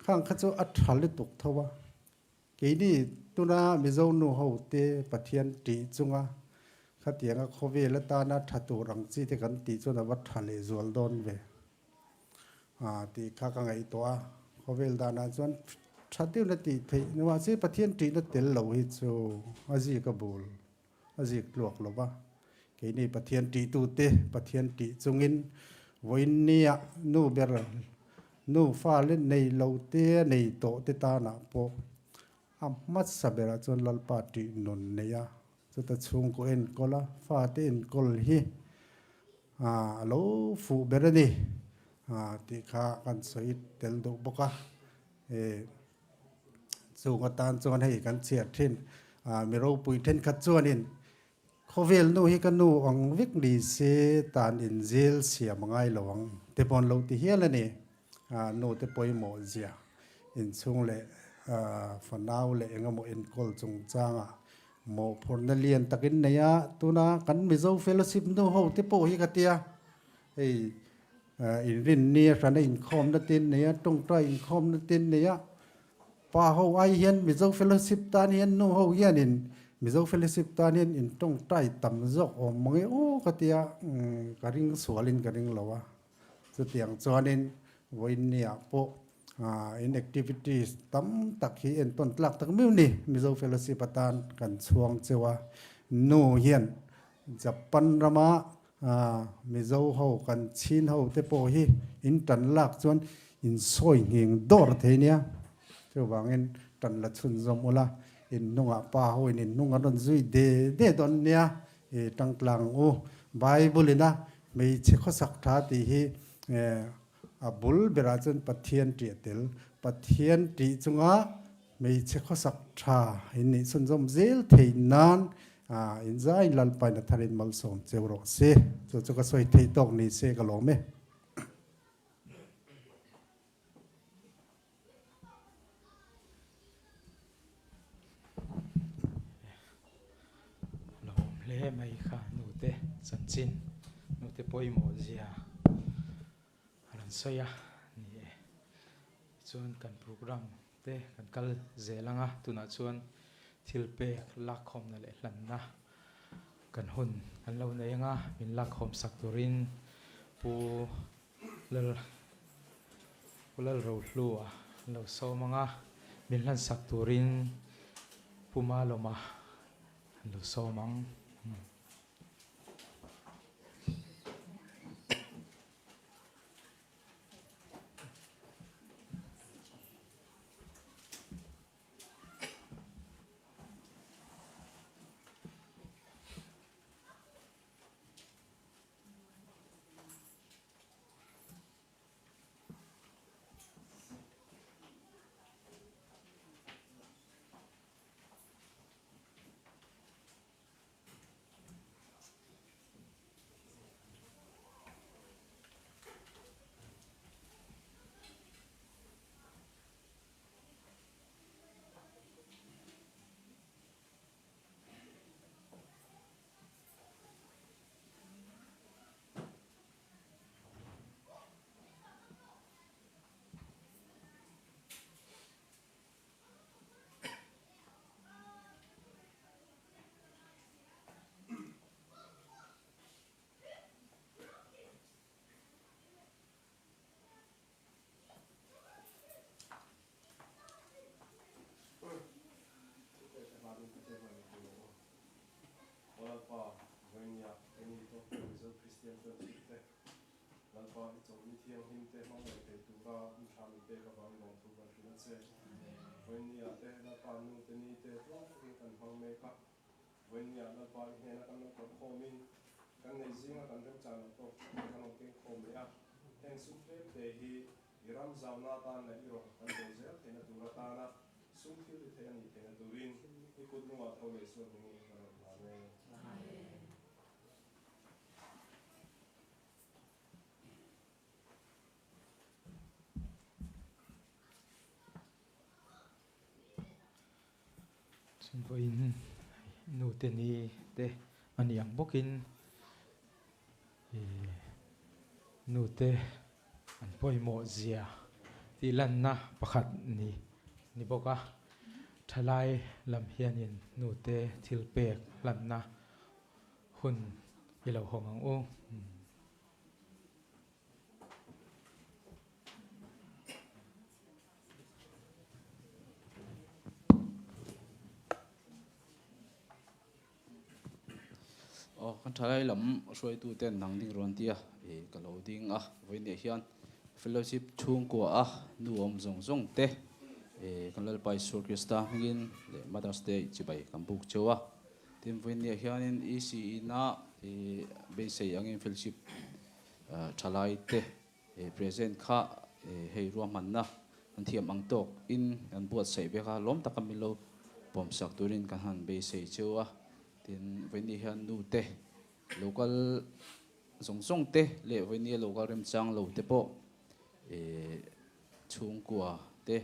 Khang kha chu a tha lutuk tho a. Keini tuna Mizo nu ho te Pathian tih chunga khatianga khawvel atana tha tur ang chi te kan tih chuan a va tha lehzual dawn ve. Tih kha ka ngaihtuah a, khawvel danah chuan tha deuhna tih theih nimahse Pathian tihna tel lo hi chu a zik a bul. A zik tluak lo va. Keini Pathian tihtute Pathian tih chungin vawiinnia nu ber nu fale nei lo te nei tawh te tanah pawh a hmasa berah chuan Lalpa tih nun nei a, chuta chhungkaw enkawl a, fate enkawl hi a lo fuh ber a ni tih kha kan sawi tel duh bawk a. Chung atan chuan hei kan chhiar thin. Mi ropui thenkhat chuanin khawvel nu hi ka nu ang vek ni se tan inzil siam a ngai lo ang te pawn lo ti hial a ni. Nu te pawimawh zia inchhung leh fanau leh engemaw enkawl chungchangah mawhphurhna lian takin nei a, tuna kan Mizo Fellowship nu ho te pawh hi ka tia hei Inrinni a hrana inkhawmna te an nei a, tawngtai inkhawmna te an nei a. Pa ho ai hian Mizo Fellowship tan hian nu ho hianin Mizo Fellowship tan hian in tawngtai tam zawk awm mang e aw ka tia, ka ring sualin ka ring lo a. Chutiang chuanin vawiinniah pawh in activities tam tak hi entawn tlak tak miu ni Mizo Fellowship atan kan chhuang cheu a. Nu hian Japan rama Mizo ho kan chin ho te pawh hi in tan lak chuan in sawi nghing dawr thei nia. Chuvangin tan la chhunzawm ula, in hnungah pa ho in in hnung an rawn zui de de dawn nia i tangtlang u. Bible ina hmeichhe khawsak tha tih hi a bul berah chuan Pathian tih a tel. Pathian tih chunga Hmeichhe khawsak tha in nih chhunzawm zel thei nan in zai Lalpain a tharin malsawm cheu rawh se. Chu chu ka sawi theih tawk ni se ka lawm e. Lawm hle mai kha nute chanchin nute pawimawh zia a rawn sawi a ni e. Tichuan kan program te kan kal zel ang a, tunah chuan thil pek lakkhawmna leh hlanna kan hun kan lo nei ang a, min lakkhawm sak turin Pu Lal Pu Lalrohlua an lo sawm ang a, min hlan sak turin Pu Malawma an lo sawm ang. Pathian hmai min pui ang u. Aw Lalpa, vawinia keini tawk Mizo Kristian Fellowship te, Lalpa i chawlhni thianghlim te hmang ngei thei tura hun tha min pek avangin lawmthu kan hrilh a che. Vawinia te Lalpa nu te ni te tluang takin kan hmang mek a. Vawinia Lalpa i hnena kan lo kalkhawmin kan nei zinga kan remchan loh tawk te kan rawn keng khawm leh a. Heng sum tlem te hi i ram zauna atan leh i rawn kan bawl zel theihna tur atana sum thil ti thei a nih theihna turin i kut lungah tho leh sual hmingin ka rawn hlan e. Chhungkaw-in nute ni te a ni ang bawkin nute an pawimawh zia tih lanna pakhat ni ni bawk a. Thalai lam hianin nute thil pek hlanna hun i lo hawng ang u. Aw kan thalai lam hruaitu ten nang ding rawn tia ih ka lo ding a vawiin hian fellowship chhungkua a nu awm zawng zawng te ih kan Lalpa Isua Krista hmingin leh Mother's Day chibai kan buk cheu a tin vawiin hianin ECE na ih beisei angin fellowship thalai te He present kha hei ruahmanna an thiam ang tawk in an buatsaih vek a, lawm taka min lo pawmsak turin kan han beisei cheu a. Tin, vawiini hian nu te local zawng zawng te leh vawiini local remchang lo te pawh chhungkua te,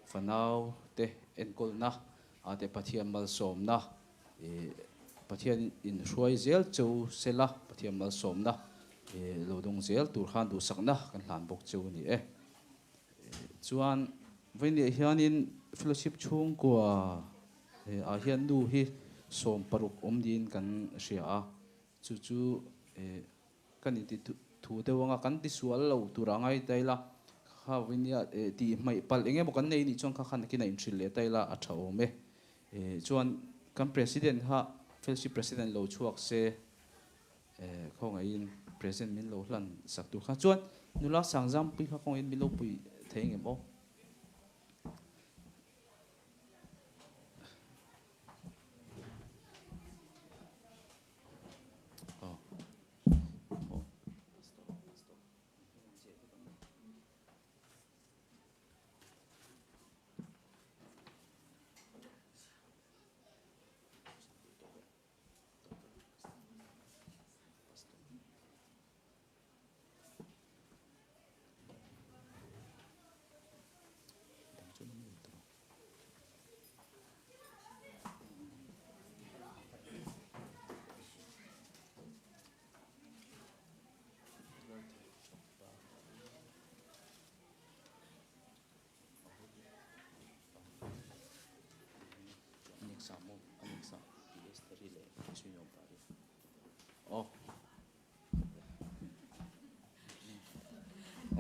fanau te enkawlna a te Pathian malsawmna Pathian in hruai zel cheu sela Pathian malsawmna lo dawng zel tur khan duhsakna kan hlan bawk cheu a ni e. Chuan vawiin hianin fellowship chhungkua ah hian nu hi 60 awm niin kan hria a, chu chu Kan inti thu deuh anga kan tisual lo tur a ngai ta ila, kha vawinia tih hmaih palh eng emaw kan nei nih chuan kha khan nakin a inhrilh leh ta ila a tha awm e. Chuan kan President kha Fellowship President lo chhuak se khawngaihin President min lo hlan sak tur kha chuan nula Sangzampui kha khawngaihin min lo pui thei engem aw.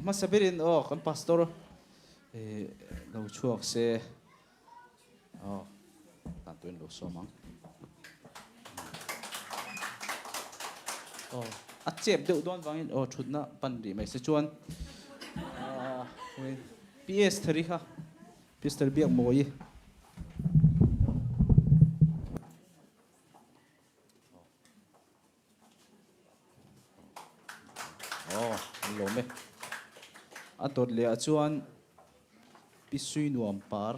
Hmasa berin aw kan pastor lo chhuak se aw tan tuin lo sawm ang aw a chep deuh dawn vangin aw thutna pan rih mai se chuan PS thari kha PS thari biak mawi Aw, an lawm e. A dawt leh ah chuan Pi Sui Nuam Par.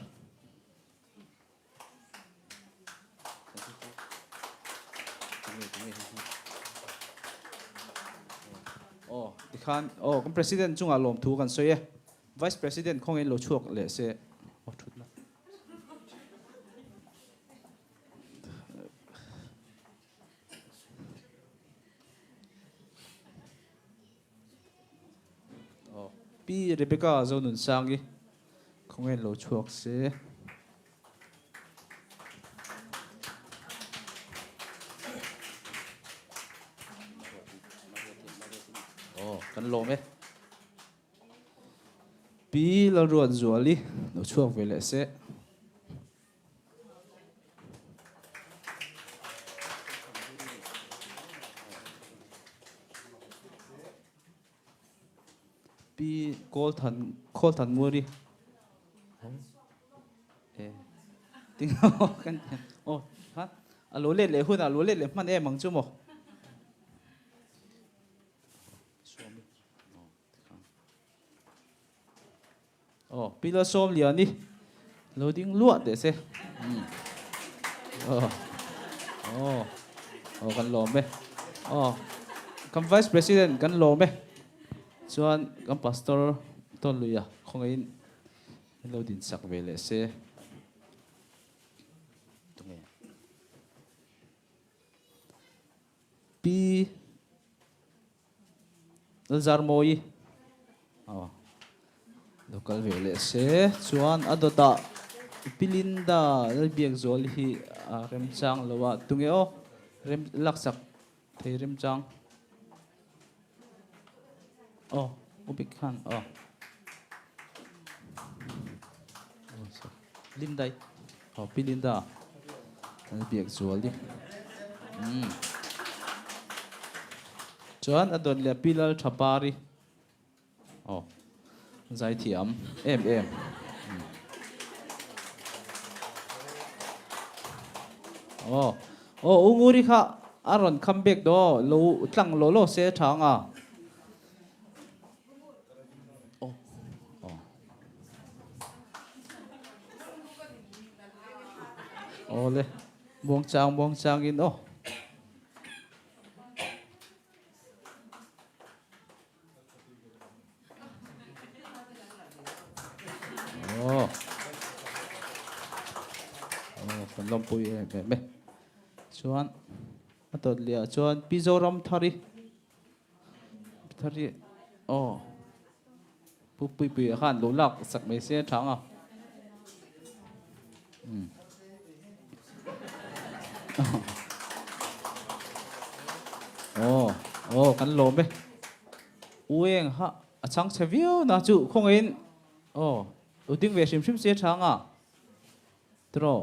Aw, tikhan aw kan President chungah lawmthu kan sawi e. Vice President khawngin lo chhuak leh se. Aw, thutna. Pi Rebecca Zonunsangi khawngaih lo chhuak se. Aw, kan lawm e. Pi Lalruatzuali lo chhuak ve leh se. Pi Kawlthan Khawlthan Nguri e ting kan aw ha a lo let leh hunah lo let leh hman em ang chu maw. Aw Pi Lalsawmliani lo ding luah teh se. Aw aw aw kan lawm e. Aw kan Vice President kan lawm e. Chuan kan Pastor Tawnluia khawngaihin lo din sak ve leh se. Tunge? Pi Lalzarmawi aw lo kal ve leh se chuan a dawtah Pi Linda Lalbiakzual hi a remchang lo a tunge aw rem laksak thei remchang aw Ubik khan aw Lindai aw Pi Linda Lalbiakzual hi umm chuan a dawt leh Pi Lalthapari aw zaithiam em em aw aw U Nguri kha a rawn come back daw lo tlang law law se tha anga. Awle muangchang muangchangin aw. Aw. Aw kan lawmpui em em e. Chuan a tawt leh ah chuan Pi Zoramthari Thari aw Pu Puipui ah khan lo lak sak mai se a tha ang a. Umm. Aw aw kan lawm e. U eng ha a chhang chhe viau na chu khawngaihin aw u ding ve hrim hrim se a tha ang a. Tiraw.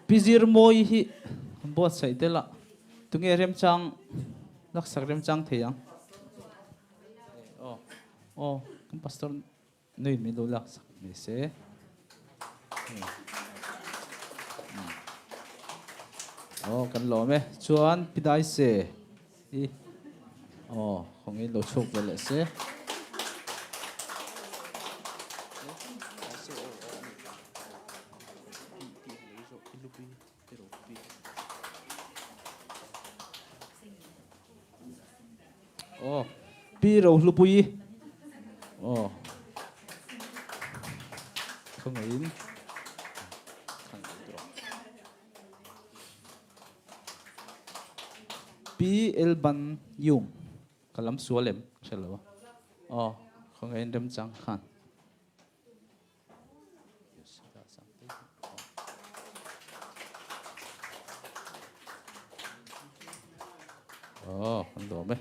Pi Zirmawi hi buatsaih tel a, tunge remchang laksak remchang thei ang? Aw, aw, kan pastor nui min lo laksak mai se. Aw, kan lawm e. Chuan Pi Daise hi aw, khawngaih lo chhuak ve leh se. Aw, Pi Rohlupuii. Aw. Khawngaihin. Pi Elban Yung. Ka lam sual em? Ka hre lo a. Aw, khawngaihin remchang khan. Aw, kan lawm e.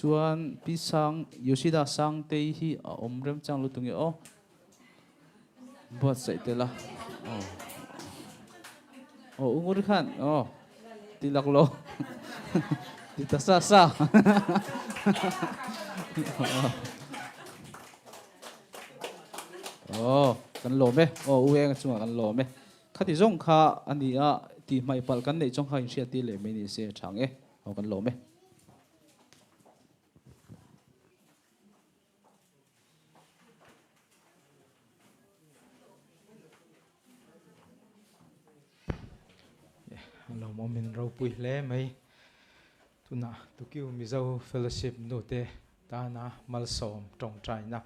Chuan Pi Sang, Yoshida Sangtei hi a awm remchang lutuk nge aw. Buatsaih tel a. Aw. Aw, u Nguri khan aw ti lak lo. Ti ta sa sa. Aw, kan lawm e. Aw, u Enga chungah kan lawm e. Khati zawng kha a ni a, tih hmaih palh kan neih chawng kha inhriat tir leh mai ni se a chhang e. Aw, kan lawm e. A lawmawm in ropui hle mai. Tunah Tukiu Mizo Fellowship nute tana malsawm tawngtaina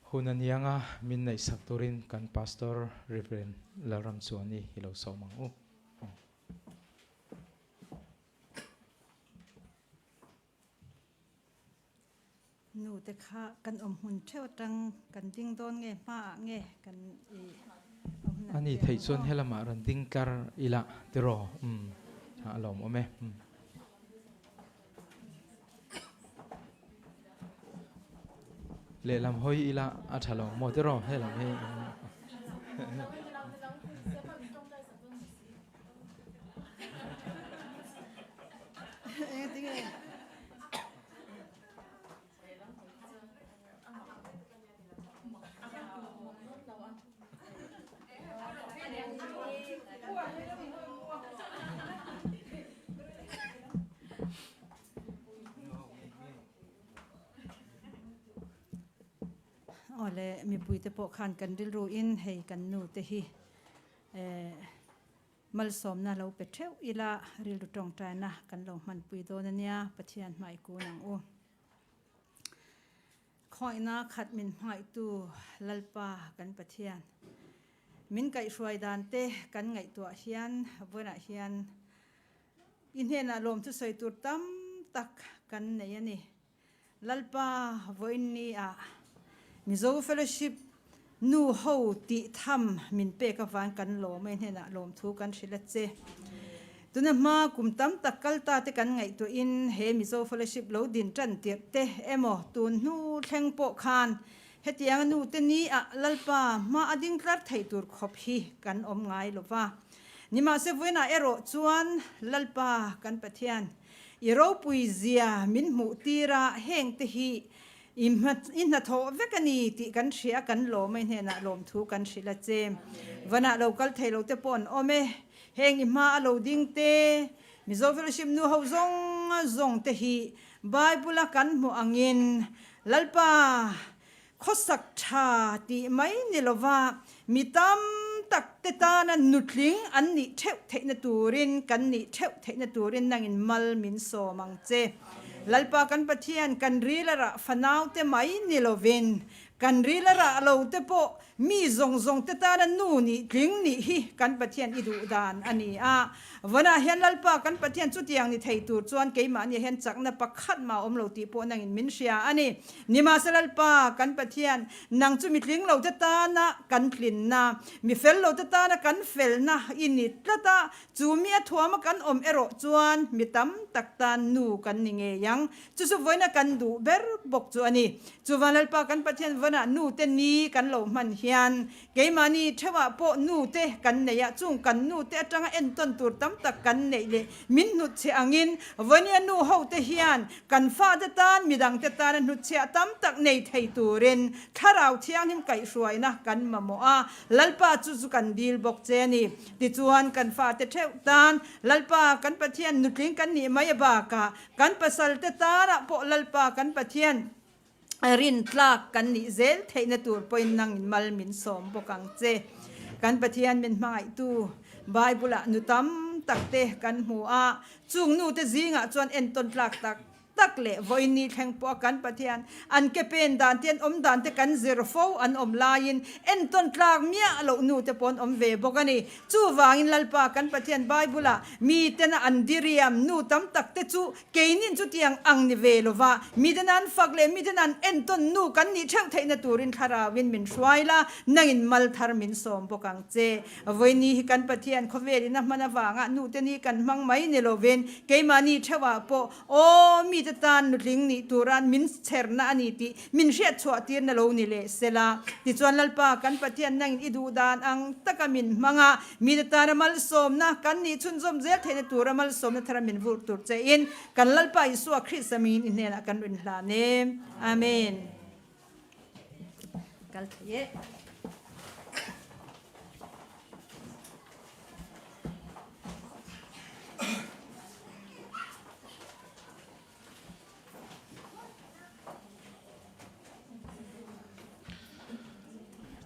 hun a niang a, min neihsak turin kan Pastor Rev. Lalramchuani hi lo sawm ang u. Nu te kha kan awm hmun theuh atang kan ding dawn nge hma ah nge kan i awm hmun A ni theih chuan helamah rawn ding tlar ila tiraw umm a lawm awm e umm. Lehlam hawi ila a tha lo maw tiraw helam hi. Awle mipuite pawh khan kan rilru in hei kan nu te hi eh malsawmna lo pe theuh ila rilru tawngtaina kan lo hmanpui dawn ania Pathian hmai kun ang u. Khawihna khat min hmangaihtu Lalpa kan Pathian min kaihhruai dan te kan ngaihtuah hian vawiinah hian i hnenah lawmthu sawi tur tam tak kan nei a ni. Lalpa vawiin ni ah Mizo Fellowship nu ho tih tham min pek avang kan lawm a, i hnenah lawmthu kan hrilh a che. Tuna hma kum tam tak kal ta te kan ngaihtuahin he Mizo Fellowship lo din tan tirh te emaw tun hnu thleng pawh khan hetianga nu te ni ah Lalpa hma a ding tlar thei tur khawp hi kan awm ngai lo va. Nimahse vawiinah erawh chuan Lalpa kan Pathian i ropui zia min hmuh tir a heng te hi I hnathawh vek a ni tih kan hria a, kan lawm a, i hnenah lawmthu kan hrilh a che. Vanah lo kal thei lo te pawh an awm e. Heng i hma a lo ding te, Mizo Fellowship nu ho zawng zawng te hi Bible a kan hmuh angin Lalpa khawsak tha tih mai ni lova mi tam tak te tana nutling an nih theuh theihna turin kan nih theuh theihna turin nangin mal min sawm ang che. Lalpa kan Pathian, kan ril a rah fanaute mai ni lovin, kan ril a rah lo te pawh mi zawng zawng te tana nu nih tling nih hi kan Pathian i duh dan a ni a. Vawnah hian Lalpa kan Pathian chutiang ni thei tur chuan keimahni ah hian chakna pakhat mah a awm lo tih pawh nangin min hria a ni. Nimahse Lalpa kan Pathian, nang chu mi tling lo te tana kan tlinna, mi fel lo te tana kan felna i ni tlat a, Chu mi a thuama kan awm erawh chuan mi tam tak tan nu kan ni ngei ang. Chu chu vawiina kan duh ber bawk chu a ni. Chuvan Lalpa kan Pathian vawnah nu te ni kan lo hman hian keimahni theuhah pawh nu te kan nei a, chung kan nu te atanga entawn tur tam tak kan neih leh min hnutchhiah angin vawinia nu ho te hian kan fate tan midang te tana hnutchhiah tam tak nei thei turin Thlarau Thianghlim kaihhruaina kan mamawh a, Lalpa chu chu kan dil bawk che a ni. Tichuan, kan fate theuh tan Lalpa kan Pathian nutling kan nih mai bakah kan pasalte tarah pawh Lalpa kan Pathian rin tlak kan nih zel theihna tur pawhin nangin mal min sawm bawk ang che. Kan Pathian min hmangaihtu Bible-ah nu tam takte kan hmu a, chung nute zingah chuan entawn tlak tak tak leh vawiin thleng pawh a kan Pathian an ke pen dan te an awm dan te kan zir fo an awm laiin entawn tlak miah loh nu te pawh an awm ve bawk a ni. Chuvangin Lalpa kan Pathian Bible ah mi tena an diriam nu tam tak te chu keinin chutiang ang ni ve lova mi tena an fak leh mi tena an entawn nu kan nih theuh theihna turin thlarauin min hruai la, nangin mal thar min sawm bawk ang che. Vawiini hi kan Pathian khawvelin a hman avanga nute ni kan hmang mai ni lovin keimahni theuhah pawh aw mite tan nutling nih turan min chherna a ni tih min hriatchhuah tirna lo ni leh sela. Tichuan Lalpa kan Pathian nangin i duh dan ang taka min hmang a, mite tana malsawmna kan nih chhunzawm zel theihna tura malsawmna thara min vur tur chein kan Lalpa Isua Krista mingin i hnenah kan rin hlan e. Amen. Kal thei e.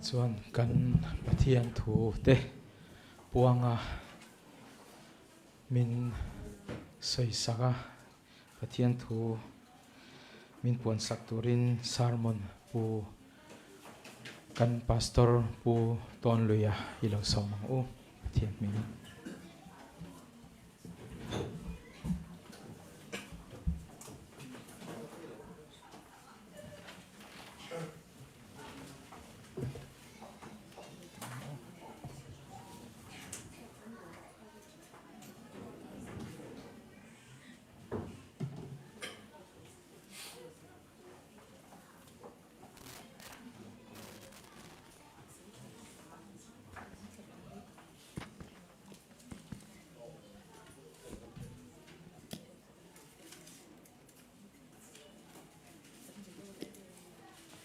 Chuan kan Pathian thu te puanga min sawisak a. Pathian thu min puansak turin sermon Pu kan Pastor Pu Tawnluia i lo sawm ang u Pathian hmingin.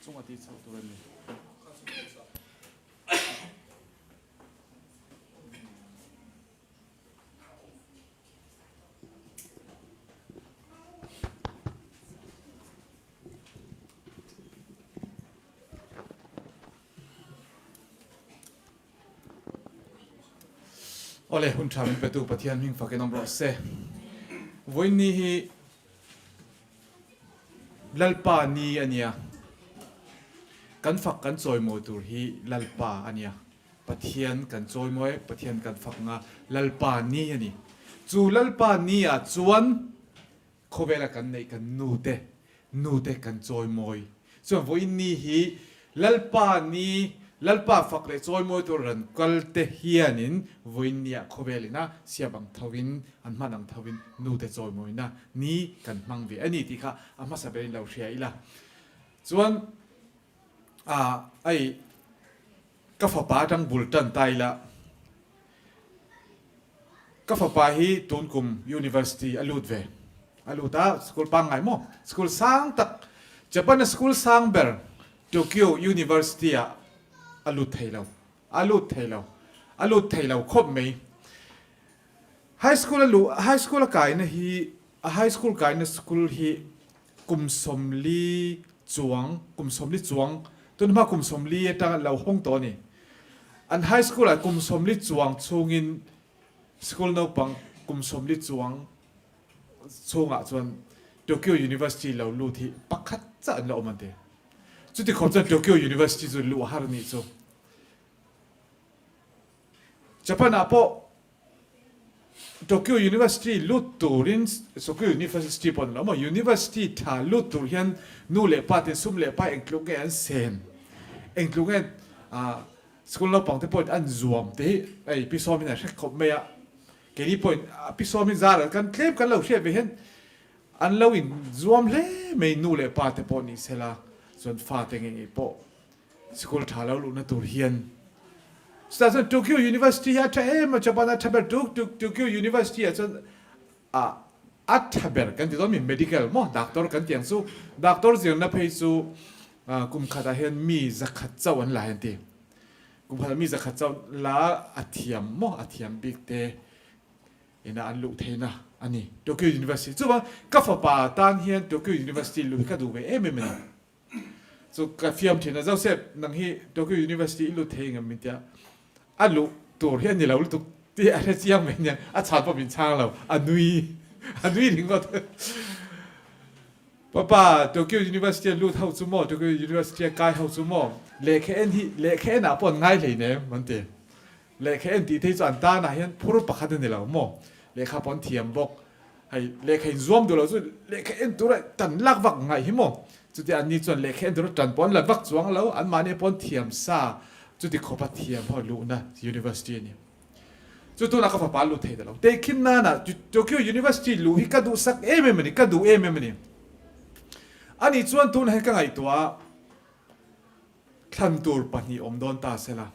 Chunga ti chho tur a ni. Awle, hun tha min petu Pathian hming fakin awm rawh se. Vawiin ni hi Lalpa ni a nia. Kan fak kan chawimawi tur hi Lalpa a nia. Pathian kan chawimawi, Pathian kan fak nga Lalpa ni a ni. Chu Lalpa ni ah chuan Khawvela kan neih kan nute, nute kan chawimawi. Chuan vawiin ni hi Lalpa ni, Lalpa fak leh chawimawi tur ran kal te hianin vawiin niah khawvel ina siam ang thovin, an hman ang thovin nute chawimawina ni kan hmang ve a ni tih kha a hmasa berin lo hria ila. Chuan ah ai ka fapa atang bul tan ta ila. Ka fapa hi tun kum university a lut ve. A lut a, school pangngai maw? School sang tak, Japan a school sang ber Tokyo University ah a lut thei lo. A lut thei lo. A lut thei lo khawp mai. High school a luh, high school a kaina hi, a high school kaina school hi kum 40 chuang, kum 40 chuang, tun hma kum 40 atanga lo hawng tawh a ni. An high school ah kum 40 chuang chhungin school naupang kum 40 chuang chhungah chuan Tokyo University lo lut hi pakhat chah an la awm an ti. Chuti khawp chuan Tokyo University chu luh har nih chu. Japan ah pawh Tokyo University lut turin Tokyo University pawh ni lo maw University tha lut tur hian nu leh pa te sum leh pa engtluk nge an sen engtluk nge ah school naupang te pawhin an zuam te hi hei pi sawmin an hre khawp mai a keini pawhin pi sawmin zar kan tlem kan lo hriat ve hian an lo in zuam hle mai nu leh pa te pawh ni sela chuan fa te nge nge pawh Sikul tha lo luhna tur hian chutah chuan Tokyo University hi a tha em a, Japan a tha ber tuk tuk Tokyo University ah chuan a a tha ber kan ti dawn mi medical maw doctor kan ti ang chu doctor zirna phei chu kum khatah hian mi zakhat chauh an la hi an ti kum khatah mi zakhat chauh la a thiam maw a thiam bik te ina an luh theihna a ni Tokyo University chuvang ka fapa tan hian Tokyo University luh hi ka duh ve em em a ni. Chu ka fiam thin a, Joseph nang hi Tokyo University i lut thei ngam min tia, a luh tur hi a ni lo lutuk tih a hre chiang mai nia, a chhan pawh min chhang lo, a nui a nui ringawt. Papa, Tokyo University a lut ho chu maw, Tokyo University a kai ho chu maw, lehkha en hi lehkha en ah pawh an ngai hlei nem an ti. Lehkha en tih te hi chu an tan ah hian phur pakhat a ni lo maw, lehkha pawh an thiam bawk, Hei lehkha in zuam duh lo chu lehkha en tura tan lak vak ngaih hi maw? Chuti anni chuan lehkha en tura tan pawh an la vak chuang lo, anmahni pawh an thiam sa, chuti khawpa thiam ho luhna university a ni. Chu tunah ka fapa lut thei ta lo. Tehkhin nana Tokyo University luh hi ka duhsak em em a ni, ka duh em em a ni. Ani chuan tunah hian ka ngaihtuah a, thlan tur pahnih awm dawn ta sela.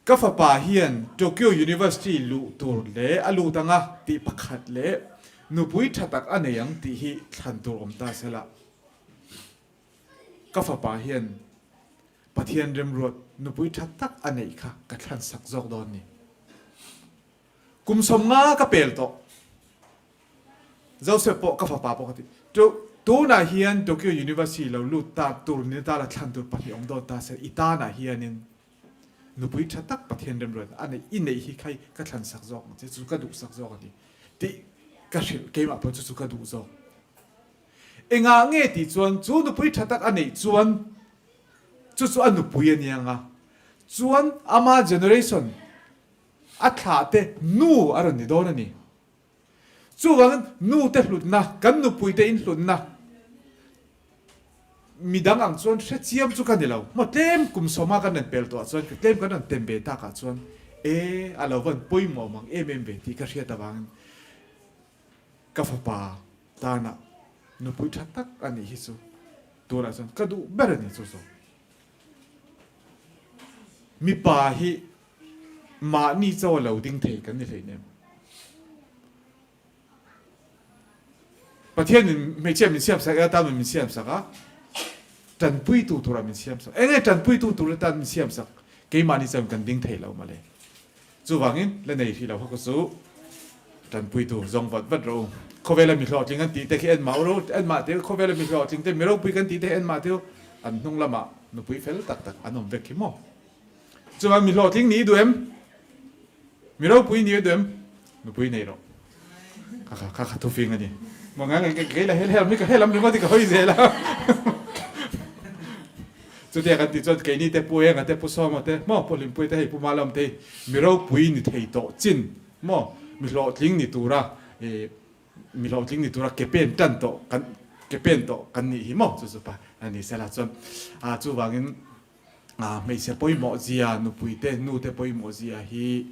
Ka fapa hian Tokyo University luh tur leh a lut anga tih pakhat leh nupui tha tak a nei ang tih hi thlan tur awm ta sela. Ka fapa hian Pathian remruat nupui tha tak a neih kha ka thlan sak zawk dawn ni. Kum 50 ka pel tawh. Joseph pawh ka fapa pawh ka ti. Tunah hian Tokyo University lo lut ta tur ni ta la thlan tur pahnih awm dawn ta se i tanah hianin nupui tha tak Pathian remruat a neih i neih hi khai ka thlan sak zawk ang che chu ka duh sak zawk a ti tih ka hrilh keimah pawh chu chu ka duh zawk. Engah nge tih chuan chu nupui tha tak a neih chuan chu chu a nupui a nia nga chuan ama generation a thlah te nu a rawn ni dawn a ni. Chuvangin nute hlutna, kan nupuite in hlutna midang ang chuan hrechiam chu ka ni lo. Maw tlem kum sawma kan rawn pel tawhah chuan tlem kan rawn tem ve takah chuan e a lo van pawimawh mang em em ve tih ka hriat avangin ka fapa tana nupui tha tak a nih hi chu tunah chuan ka duh ber a ni chu zawk. Mipa hi Mahni chaw a lo ding thei kan ni hleinem. Pathianin hmeichhia min siamsak ila tan min siamsak a, tanpuitu tura min siamsak. Enge tanpuitu tur atan min siamsak? Keimahni chuan kan ding thei lo mawle. Chuvangin la nei hrih lo kha chu tanpuitu zawng vat vat rawh u. Khawvela mi hlawhtling an tih te khi en mah u, en mah te u, khawvela mi hlawhtling te mi ropui kan tih te en mah te u, an hnung lamah nupui fel tak tak an awm vek hi maw? Chuan mi hlawhtling nih i duh em? Mi ropui ni em? Nupui nei rawh. Ka kha kha kha thufing a ni. Maw ngai ngai kei la hel hel mi ka helam ringawt i ka hawi zel a. Chutia kan tih chuan keini te Pu Enga te Pu Sawma te maw Pu Hlimpui te hei Pu Malawm te hi mi ropui ni thei tawh chin maw mi hlawhtling ni tura ih mi hlawhtling ni tura ke pen tan tawh kan ke pen tawh kan nih hi maw chu chu pa a ni sela chuan ah chuvangin ah hmeichhe pawimawh zia nupui te nu te pawimawh zia hi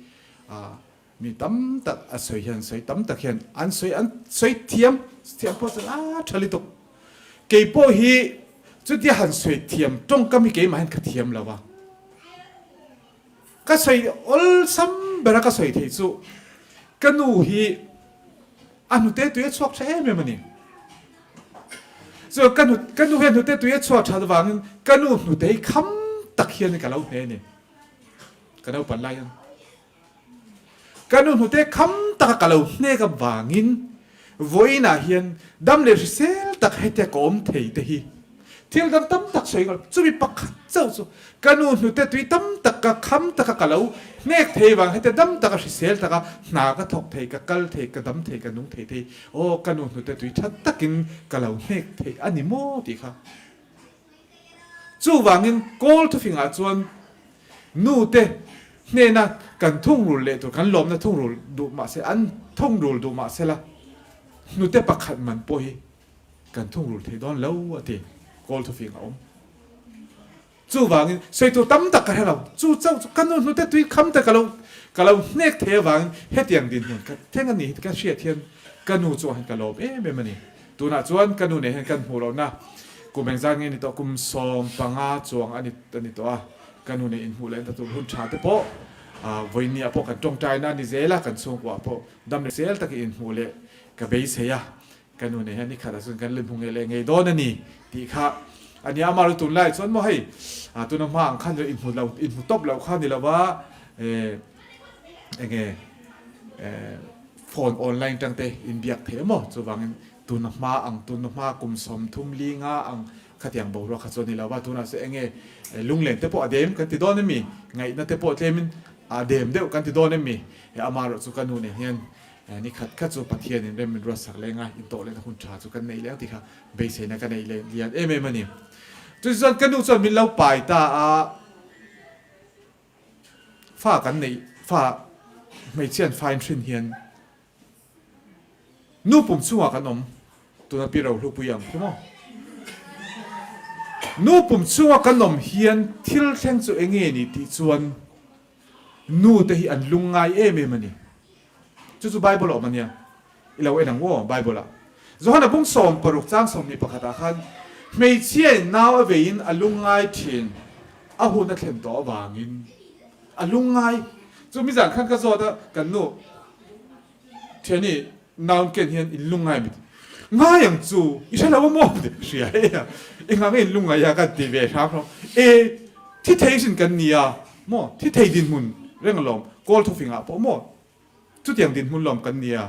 ah Mi tam tak a sawi hian sawi tam tak hian an sawi an sawi thiam thiam pawh chuan a tha lutuk. Kei pawh hi chutia han sawi thiam tawngkam hi keimah hian ka thiam lo a. Ka sawi awlsam bera ka sawi theih chu ka nu hi a hnute tui a chhuak tha em em a ni. Chuan ka nu ka nu hian hnute tui a chhuak that avangin ka nu hnute hi kham tak hian ka lo hne a ni. Ka naupan lai hian. Ka nu hnute kham taka ka lo hnek avangin vawiinah hian dam leh hrisel tak hetia ka awm thei te hi thil dang tam tak sawi ngawt chumi pakhat chauh chu ka nu hnute tui tam tak ka kham taka ka lo hnek thei vang hetia dam taka hrisel taka hna ka thawk thei ka kal thei ka dam thei ka nung thei thei aw ka nu hnute tui tha takin ka lo hnek thei a ni maw tih kha Chuvangin kawl thufingah chuan nute hnena kan thungrul leh tur kan lawmna thungrul duh mah se an thungrul duh mah sela hnute pakhat man pawh hi kan thungrul thei dawn lo a ti kawl thufing a awm. Chuvangin sawi tur tam tak ka hre lo chu chauh chu ka nu hnute tui kham te ka lo ka lo hnek thei avangin hetiang dinhmun ka thleng a ni hi ka hriat hian ka nu chuan hian ka lawm em em a ni. Tunah chuan ka nu nen hian kan hmuh lohna kum engzat nge ni tawh, kum 15 chuang a ni a ni tawh a, ka nu nen inhmuh leh ta tur hun tha te pawh vawinia pawh kan tawngtaina a ni zel a, kan chhungkuah pawh dam leh zel takin inhmuh leh ka beisei a, ka nu nen hian ni khatah chuan kan la inhmu ngei leh ngei dawn a ni tih kha a nia. Amah ru tunlai chuan maw hei tuna hma ang khan inhmu lo inhmu tawp loh kha ni lo va enge Phone online tang te in biak thei emaw chuvangin tuna hma ang tuna hma kum 30 li nga ang khatiang boruak kha chu a ni lo va, tunah chu enge lunglen te pawh a dem kan ti dawn em mi, ngaihna te pawh tlemin a dem deuh kan ti dawn em mi, amaherawh chu ka nu nen hian ni khat khat chu Pathian in rem min ruatsak leng a, intawh lehna hun tha chu kan nei leng tih kha beiseina ka nei leh lian em em a ni. Chutichuan ka nu chuan min lo pai ta a. Fa kan neih, fa hmeichhia an fa in hrin hian nu pum chungah kan awm, tuna pi rohlupui ang khi maw? Nu pum chunga kan awm hian thil thleng chu eng nge ni tih chuan nu te hi an lungngai em em a ni. Chu chu Bible a awm a nia. I lo en ang aw Bible ah. Johana bung 16 chang 21 ah khan hmeichhia in nau a vei in a lungngai thin a hun a thlen tawh avangin a lungngai. Chu mi zan khan ka zawt a kan nu thiani naun ken hian in lungngai mi ti ngai ang chu i hre lo a maw ti hria e a engang in lungngai a kan ti ve hram hram e thi thei hrin kan nia maw thi thei dinhmun reng alawm kawl thufing ah pawh maw Chutiang dinhmun lawm kan nia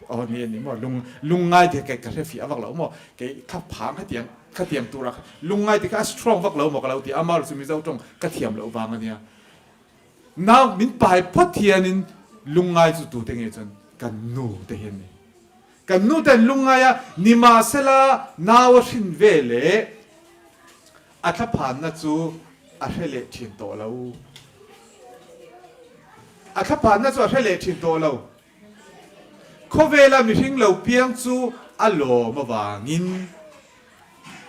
aw ni a ni maw lung lungngai te kei ka hre fiah vak lo maw kei kha phang hetiang khatiang tura lungngai te kha a strong vak lo maw ka lo ti a amah erawh chu Mizo tawng ka thiam loh vang a nia nau min pai phawt hianin lungngai chu tute nge chuan kan nu te hian ni kan nu ten lungngai a nimahsela nau a hrin ve leh A thlaphanna chu a hre leh thin tawh lo. A thlaphanna chu a hre leh thin tawh lo. Khawvela mihring lo piang chu a lawm avangin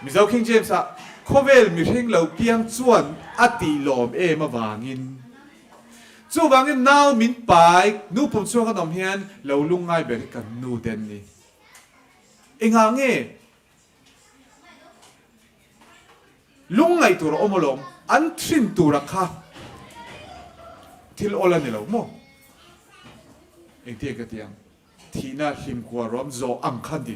Mizo King James-ah khawvel mihring lo piang chuan a tih lawm em avangin chuvangin nau min pai nu pum chhuak an awm hian lo lungngai ber hi kan nu te an ni. Engah nge Lungngaih tur a awm alawm, an thin tura kha thil awl a ni lo maw? Engtiang ka ti ang, thihna hlimkua ruam zawh ang kha ni.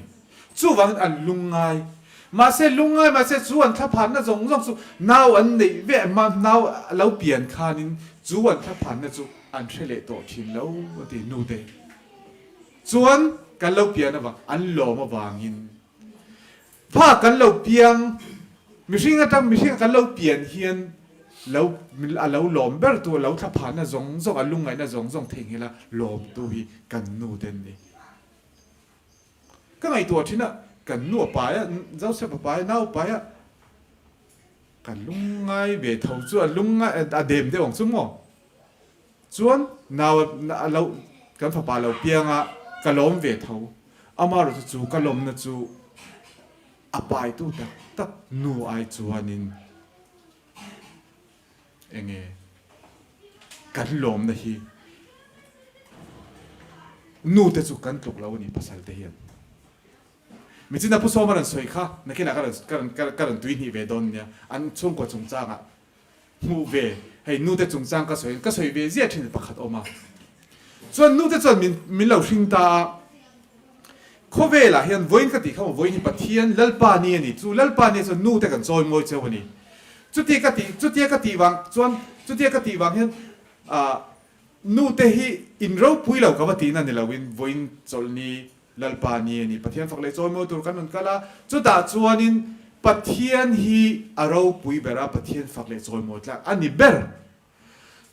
Chuvangin an lungngai. Mahse lungngai mahse chu an thlaphanna zawng zawng chu nau an neih ve nau a lo pian khanin chu an thlaphanna chu an hre leh tawh thin lo a ti nute. Chuan kan lo pian avang an lawm avangin Fa kan lo piang, mihring atang mihring a kan lo pian hian Lo a lo lawm ber tu, a lo thlaphahna zawng zawng, a lungngaihna zawng zawng theihnghilh a lawm tu hi kan nu te an ni. Ka ngaihtuah thin a, kan nu a pai a, Joseph a pai a, nau pai a, ka lungngai ve tho chu a lungngai a dem deuh ang chu maw? Chuan nau a lo kan fapa lo piang a, ka lawm ve tho. Amaherawhchu chu ka lawmna chu a paitu tak tak nu ai chuanin Enge kan lawmna hi nu te chu kan tluk lo a ni pasal te hian. Michina Pu Sawma rawn sawi kha nakinah ka rawn ka rawn tui hnih ve dawn nia an chhungkaw chungchangah hmuh ve hei nu te chungchang ka sawi ka sawi ve ziah thin pakhat awm a chuan nu te chuan min min lo hring ta a khawvelah hian vawiin ka tih kha maw vawiin hi Pathian Lalpa ni a ni chu Lalpa ni chuan nu te kan chawi mawi cheu a ni Chutia ka tih, chutia ka tih vang chuan, chutia ka tih vang hian ah nu te hi in ropui lo ka va tihna ni loin vawiin chawlhni Lalpa ni a ni. Pathian fak leh chawimawi tur kan rawn kal a, chutah chuanin Pathian hi a ropui ber a, Pathian fak leh chawimawi tlak a ni ber.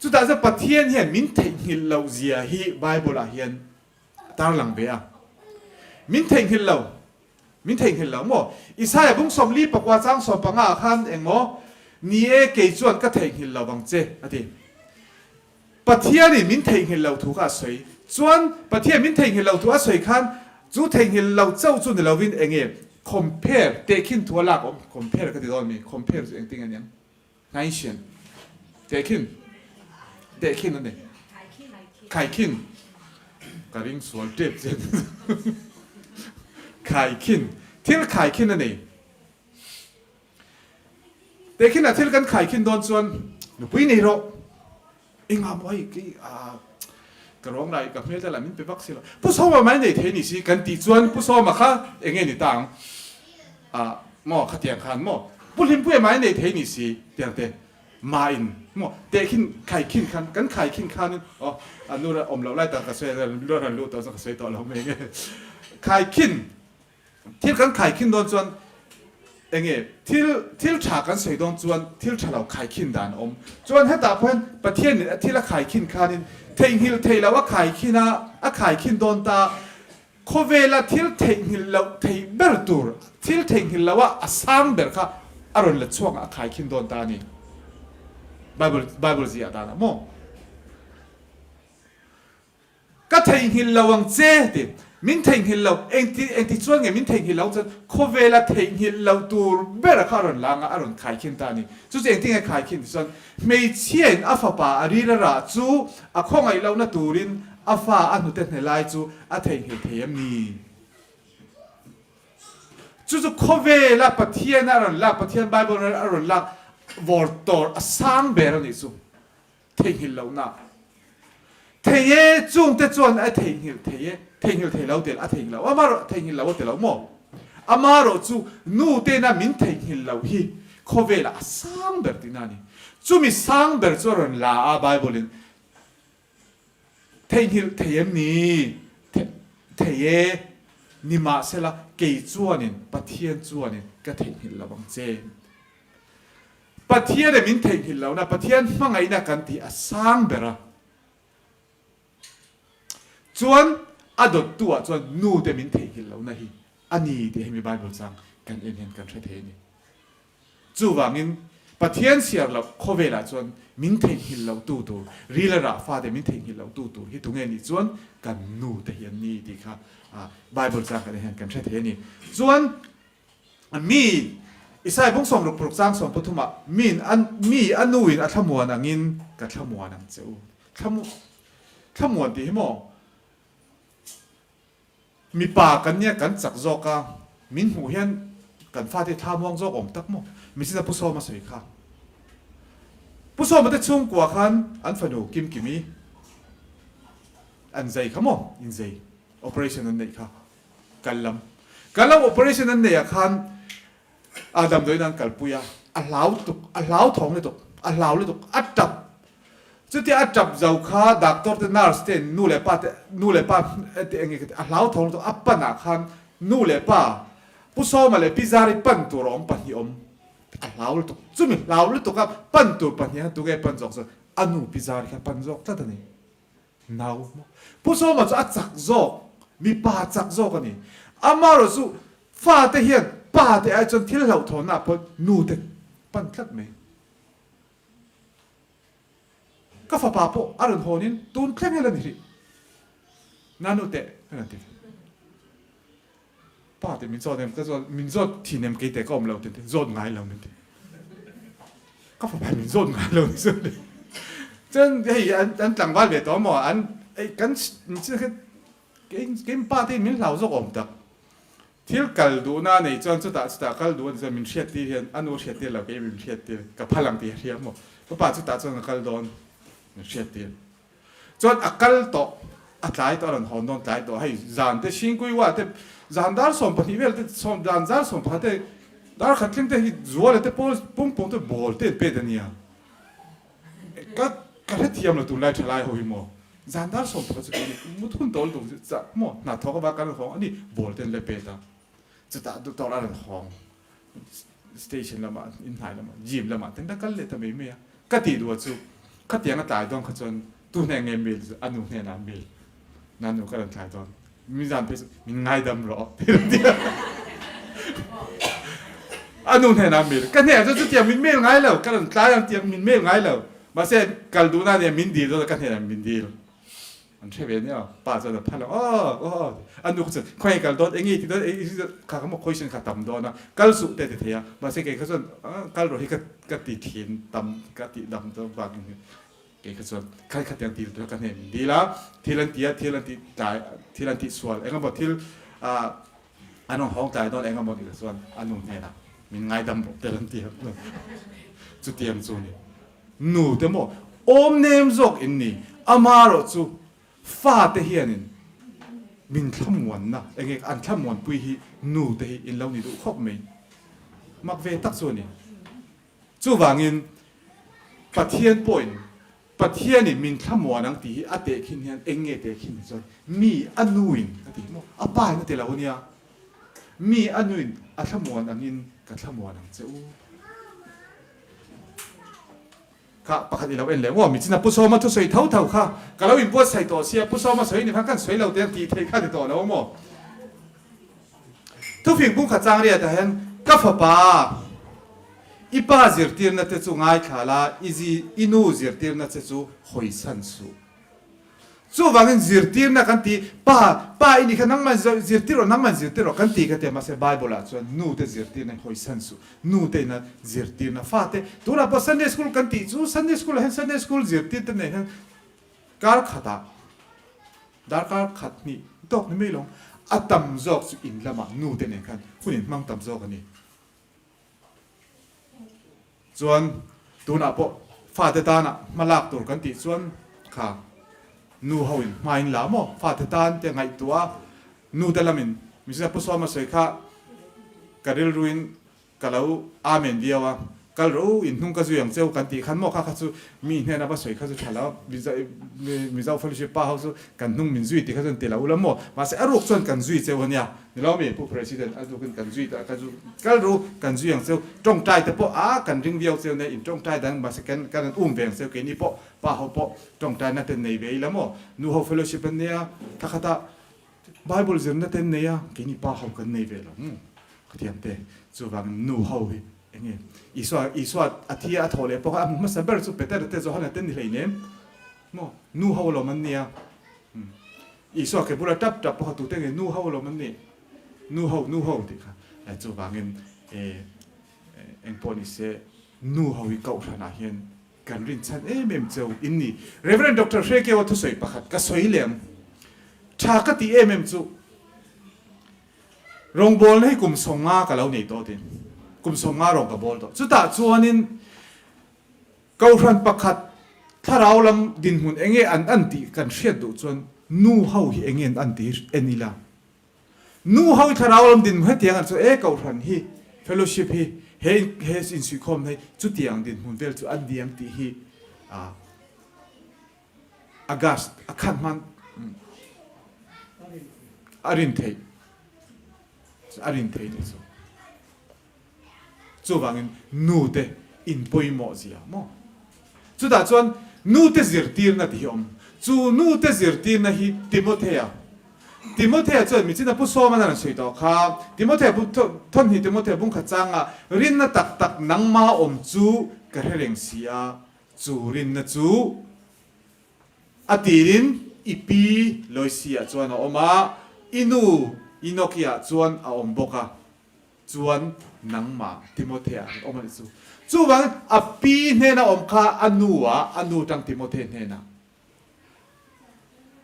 Chutah chuan Pathian hian min theihnghilh loh zia hi Bible ah hian a tarlang ve a. Min theihnghilh lo. Min theihnghilh lo maw? Isaiah bung 44 chang 15 ah khan eng maw? Ni e, kei chuan ka theihnghilh lo vang che, a ti. Pathianin min theihnghilh lo thu kha a sawi. Chuan Pathian min theihnghilh lo thu a sawi khan chu theihnghilh lo chauh chu ni lovin eng nge compare, tehkhin thu a lak awm, compare ka ti dawn mi, compare chu engtin nge niang? Hnaihsian tehkhin tehkhin a ni. Khaikhin ka ring sual tep che khaikhin thil khaikhin a ni. Tehkhin ah thil kan khaikhin dawn chuan nupui nei rawh engah maw hei kei ah ka ruang lai ka hmel te lah min pe vak si lo Pu Sawma mai nei thei ni si kan tih chuan Pu Sawma kha eng nge ni ta ang ah maw khatiang khan maw Pu Hlimpuia mai nei thei ni si tiang te ma in maw tehkhin khaikhin khan kan khaikhin khanin aw a nu awm loh lai tak ka sawi a lu ran luh tawh chuan ka sawi tawh lo mai nge khaikhin Thil kan khaikhin dawn chuan enge thil thil tha kan sawi dawn chuan thil tha lo khaikhin dan a awm. Chuan hetah pawh hian Pathianin a thil a khaikhin khanin theihnghilh theih loh a khaikhin a, a khaikhin dawn ta khawvela thil theihnghilh loh theih ber tur thil theihnghilh loh a a sang ber kha a rawn la chhuak a khaikhin dawn ta a ni. Bible Bible ziah danah maw? Ka theihnghilh lo ang che ti. Min theihnghilh lo, engti engti chuan nge min theihnghilh lo chuan khawvela theihnghilh lo tur bera kha a rawn lang a, a rawn khaikhin ta a ni. Chu chu engtin nge khaikhin ti chuan hmeichhiain a fapa a ril a rah chu a khawngaih lohna turin a fa a hnute hne lai chu a theihnghilh thei em ni? Chu chu khawvela Pathian a rawn lak, Pathian Bible a rawn lak vawr tawr a sang ber a nih chu. Theihnghilh lohna. Thei e, chungte chuan a theihnghilh thei e, theihnghilh thei lo tel a theihnghilh lo, ama erawh theihnghilh lo a ti lo maw? Ama erawh chu nu tena min theihnghilh loh hi khawvelah a sang ber tihna a ni. Chumi sang ber chu a rawn la a Bible-in, Theihnghilh thei em ni? Thei e, nimahsela kei chuanin Pathian chuanin ka theihnghilh lo ang che. Pathian e min theihnghilh lohna, Pathian hmangaihna kan tih a sang ber a. Chuan a dawttu ah chuan nu te min theihnghilh lohna hi a ni tih hemi Bible chang kan en hian kan hre thei a ni. Chuvangin Pathian siar loh khawvelah chuan min theihnghilh loh tu tur, ril a rah fate min theihnghilh loh tu tur hi tunge nih chuan kan nu te hi an ni tih kha Bible chang kan en hian kan hre thei a ni. Chuan Mi, Isaiah bung 66 chang 13 ah, Miin a, mi a nuin a thlamuan angin ka thlamuan ang che u. Thlamu, thlamuan tih hi maw? Mipa kan nia kan chak zawk a, min hmuh hian kan fate thlamuang zawk awm tak maw? Michina Pu Sawma sawi kha. Pu Sawma te chhungkua khan an fanu Kimkimi an zai kha maw? Inzei, operation an neih kha. Kal lam. Kal lam operation an neih ah khan a damdawiin an kalpui a, a hlau tuk, a hlau thawng lutuk, a hlau lutuk, a tap. Chutia a tap zo kha doctor te nurse te nu leh pa te nu leh pa te eng nge a hlau thawng lutuk, a pan ah khan nu leh pa Pu Sawma leh Pi Zari pan tur a awm pahnih awm. A hlau lutuk. Chumi hlau lutuk a pan tur pahnih khan tunge pan zawk chuan a nu pi zar kha pan zawk tlat a ni. Nau maw? Pu Sawma chu a chak zawk, mipa chak zawk a ni. Amaherawh chu fate hian pa te ai chuan thil hlauhthawnna ah pawh nu te pan tlat mai. Ka fapa pawh a rawn hawnin tun thleng hian a ni hrih. Nanu teh ka rawn ti ve. Pa tih min zawt em? Ka zawt, min zawt thin em kei teh ka awm lo tih zawt ngai lo min ti. Ka fapa min zawt ngai lo ni chu ni. Chuan hei an an tlangval ve tawh maw an ei kan kei kei pa te in min hlau zawk awm tak. Thil kal duhna nei chuan chutah chutah kal duh a ni chuan min hriat tir hian a nu hriat tir lo kei min hriat tir ka phal ang tih a hria maw. Ka pa chutah chuan ka kal dawn min hriat tir. Chuan a kal tawh, a tlai tawh a rawn hawn dawn tlai tawh hei zan te Hringkuiwa te zan dar 12 vel te sawm zan zar 11 te dar khat thleng te hi Zuala te pawl pum pum te ball te an pet a nia. Ka ka hrethiam lo tunlai tha lai ho hi maw zan dar 11 chu kei mut hun tawl tum chu chah maw hna thawk avang kan rawn hawng a ni ball te an la pet a chutah duh tawk a rawn hawng station lamah inhnai lamah gym lamah ten ka kal leh ta mai mai a ka tih duh chu khatiang a tlai dawn kha chuan tu hneh nge mail chu a nu hnenah mail na nu ka rawn tlai dawn mi zan phei chu min ngaidam rawh a nu hnenah mail ka hneh chu chutiang min mail ngai lo ka rawn tlai ang tiang min mail ngai lo mahse kal duhna nia min dil dawn ka hnenah min dil An hre ve nia, pa chuan a phal a, aw aw a nu kha chuan khawnge kal dawn, enge i ti dawn, kha kha maw question kha tam dawn a, kal suh te a ti thei a, mahse kei kha chuan kal rawh hi ka ka ti thin tam ka tih dam dawn vangin hi kei kha chuan kha khatiang dil tur ka hnen dil a, thil an ti a, thil an tih tlai thil an tih sual eng emaw thil ah an rawn hawng tlai dawn eng emaw tih kha chuan a nu hnenah min ngaidam rawh te an ti a, chutiang chu a ni. Nu te maw awm nem zawk in ni, amarawh chu fate hianin min thlamuanna enge an thlamuanpui hi nu te hi in lo ni duh khawp mai. Mak ve tak chu a ni. Chuvangin Pathian pawhin Pathianin min thlamuan ang tih hi a tehkhin hian eng nge tehkhin ni chuan mi a nuin a ti maw? A pa in a ti lo a nia. Mi a nuin a thlamuan angin ka thlamuan ang che u. Kha pakhat i lo en leh maw? Michina Pu Sawma thusawi tho tho kha ka lo inbuatsaih tawh sia, Pu Sawma sawi ni khan kan sawi lo te ang tih theih kha ni tawh lo maw? Thufing bung kha chang riatah hian ka fapa i pa zirtirna te chu ngaithla la, i zi i nu zirtirna che chu hawisan suh. Chuvangin zirtirna kan ti, Pa, pa i nih kha nangman zirtir rawh, nangman zirtir rawh kan ti kha tia mahse Bible ah chuan nu te zirtirna hi hawisan suh, nu te ina zirtirna fate, tunah pawh Sunday school kan tih chu Sunday school ah hian Sunday school zirtir te nei hian kar khatah darkar khat hnih tawk ni mai lo, a tam zawk chu in lamah nu te nen khan hun in hmang tam zawk a ni. Chuan tunah pawh fate tana hma lak tur kan tih chuan kha nu ho in hma in la maw fate tan te ngaihtuah a nu te lamin Mister Pu Sawma sawi kha ka rilru in ka lo amen viau a kal rawh u in hnung ka zui ang cheu kan tih khan maw kha kha chu mi hnena va sawi kha chu tha lo Mizo fellowship pa ho chu kan hnung min zui tih kha chuan ti lo ula maw mahse a ruk chuan kan zui cheu ania Ni lo mi Pu President a dukin kan zui ta ka zu kal ru kan zui ang cheu tawngtai te pawh a kan ring viau cheu nia in tawngtai dan mahse kan kan an um ve ang cheu keini pawh pa ho pawh tawngtai na ten nei ve ila maw nu ho fellowship an nia thakhat ah Bible zirna ten nei a keini pa ho kan nei ve lo Pathian te chuvangin nu ho hi enge Isua Isua a thi a thaw leh pawh kha a hmu hmasa ber chu Peter te Johana ten ni hleinem maw nu ho lawm an nia. Isua ke bula tap tap pawh tute nge nu ho lo man nih? Nu ho, nu ho tih kha chuvangin eng pawh ni se nu ho hi kohhranah hian kan rinchhan em em cheu in ni. Rev. Doctor Hrekewa thusawi pakhat ka sawi leh ang. Tha ka tih em em chu rawngbawlna hi kum 50 ka lo nei tawh tin. Kum 50 rawng ka bawl tawh. Chutah chuanin Kohhran pakhat thlarau lam dinhmun enge an an tih kan hriat duh chuan nu ho hi enge an an tih hi en ila. Nu ho hi thlarau lam dinhmun hetiang an chu e kohhran hi fellowship hi he he insuihkhawmna hi chutiang dinhmun vel chu an ni ang tih hi ah August a khan hman a rin theih a rin theih ni chu. Chuvangin nu te in pawimawh zia maw? Chutah chuan nu te zirtirna tih hi a awm. Chu nu te zirtirna hi Timothea, Timothea chuan michina Pu Sawman a rawn sawi tawh kha, Timothea bu thawmhnih Timothea bungkhat changa rinna tak tak nangma awm chu ka hre reng si a, chu rinna chu a tirin i pi Loisia chuan a awm a, i nu Enokia chuan a awm bawk a. Chuan nangmah Timothea an awm a nih chu. Chuvangin a pi hnena awm kha a nu a, a nu tang Timothea hnenah.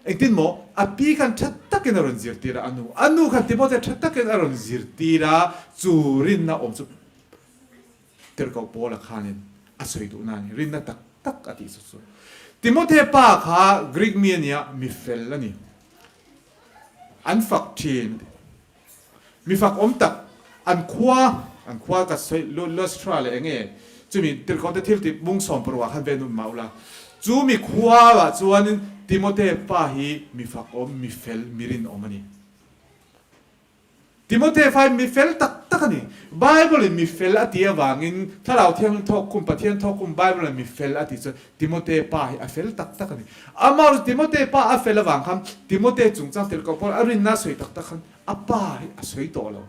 Engtin maw? A pi khan tha takin a rawn zirtir a, a nu. A nu khan Timothea tha takin a rawn zirtir a, chu rinna awm chu Tirhkoh Paula khanin a sawi duhna a ni, rinna tak tak a tih chu chu. Timothea pa kha Greek mi a nia, mi fel a ni. An fak thin. Mi fak awm tak, an khua, an khua ka sawi Lustra leh enge chumi tirhkohte thil tih mung sawmparuk ah khan ve nun mah ula, chu mi khua ah chuanin Timote pa hi mi fak awm, mi fel, mi rinawm a ni. Timote fa hi mi fel tak tak a ni. Bible in mi fel a tih avangin Thlarau Thianghlim thawkkhum, Pathian thawkkhum Bible in mi fel a tih chuan Timote pa hi a fel tak tak a ni. Amah chu Timote pa a fel avang khan Timote chungchang tirhkoh pawh a rinna a sawi tak tak khan a pa hi a sawi tawh lo.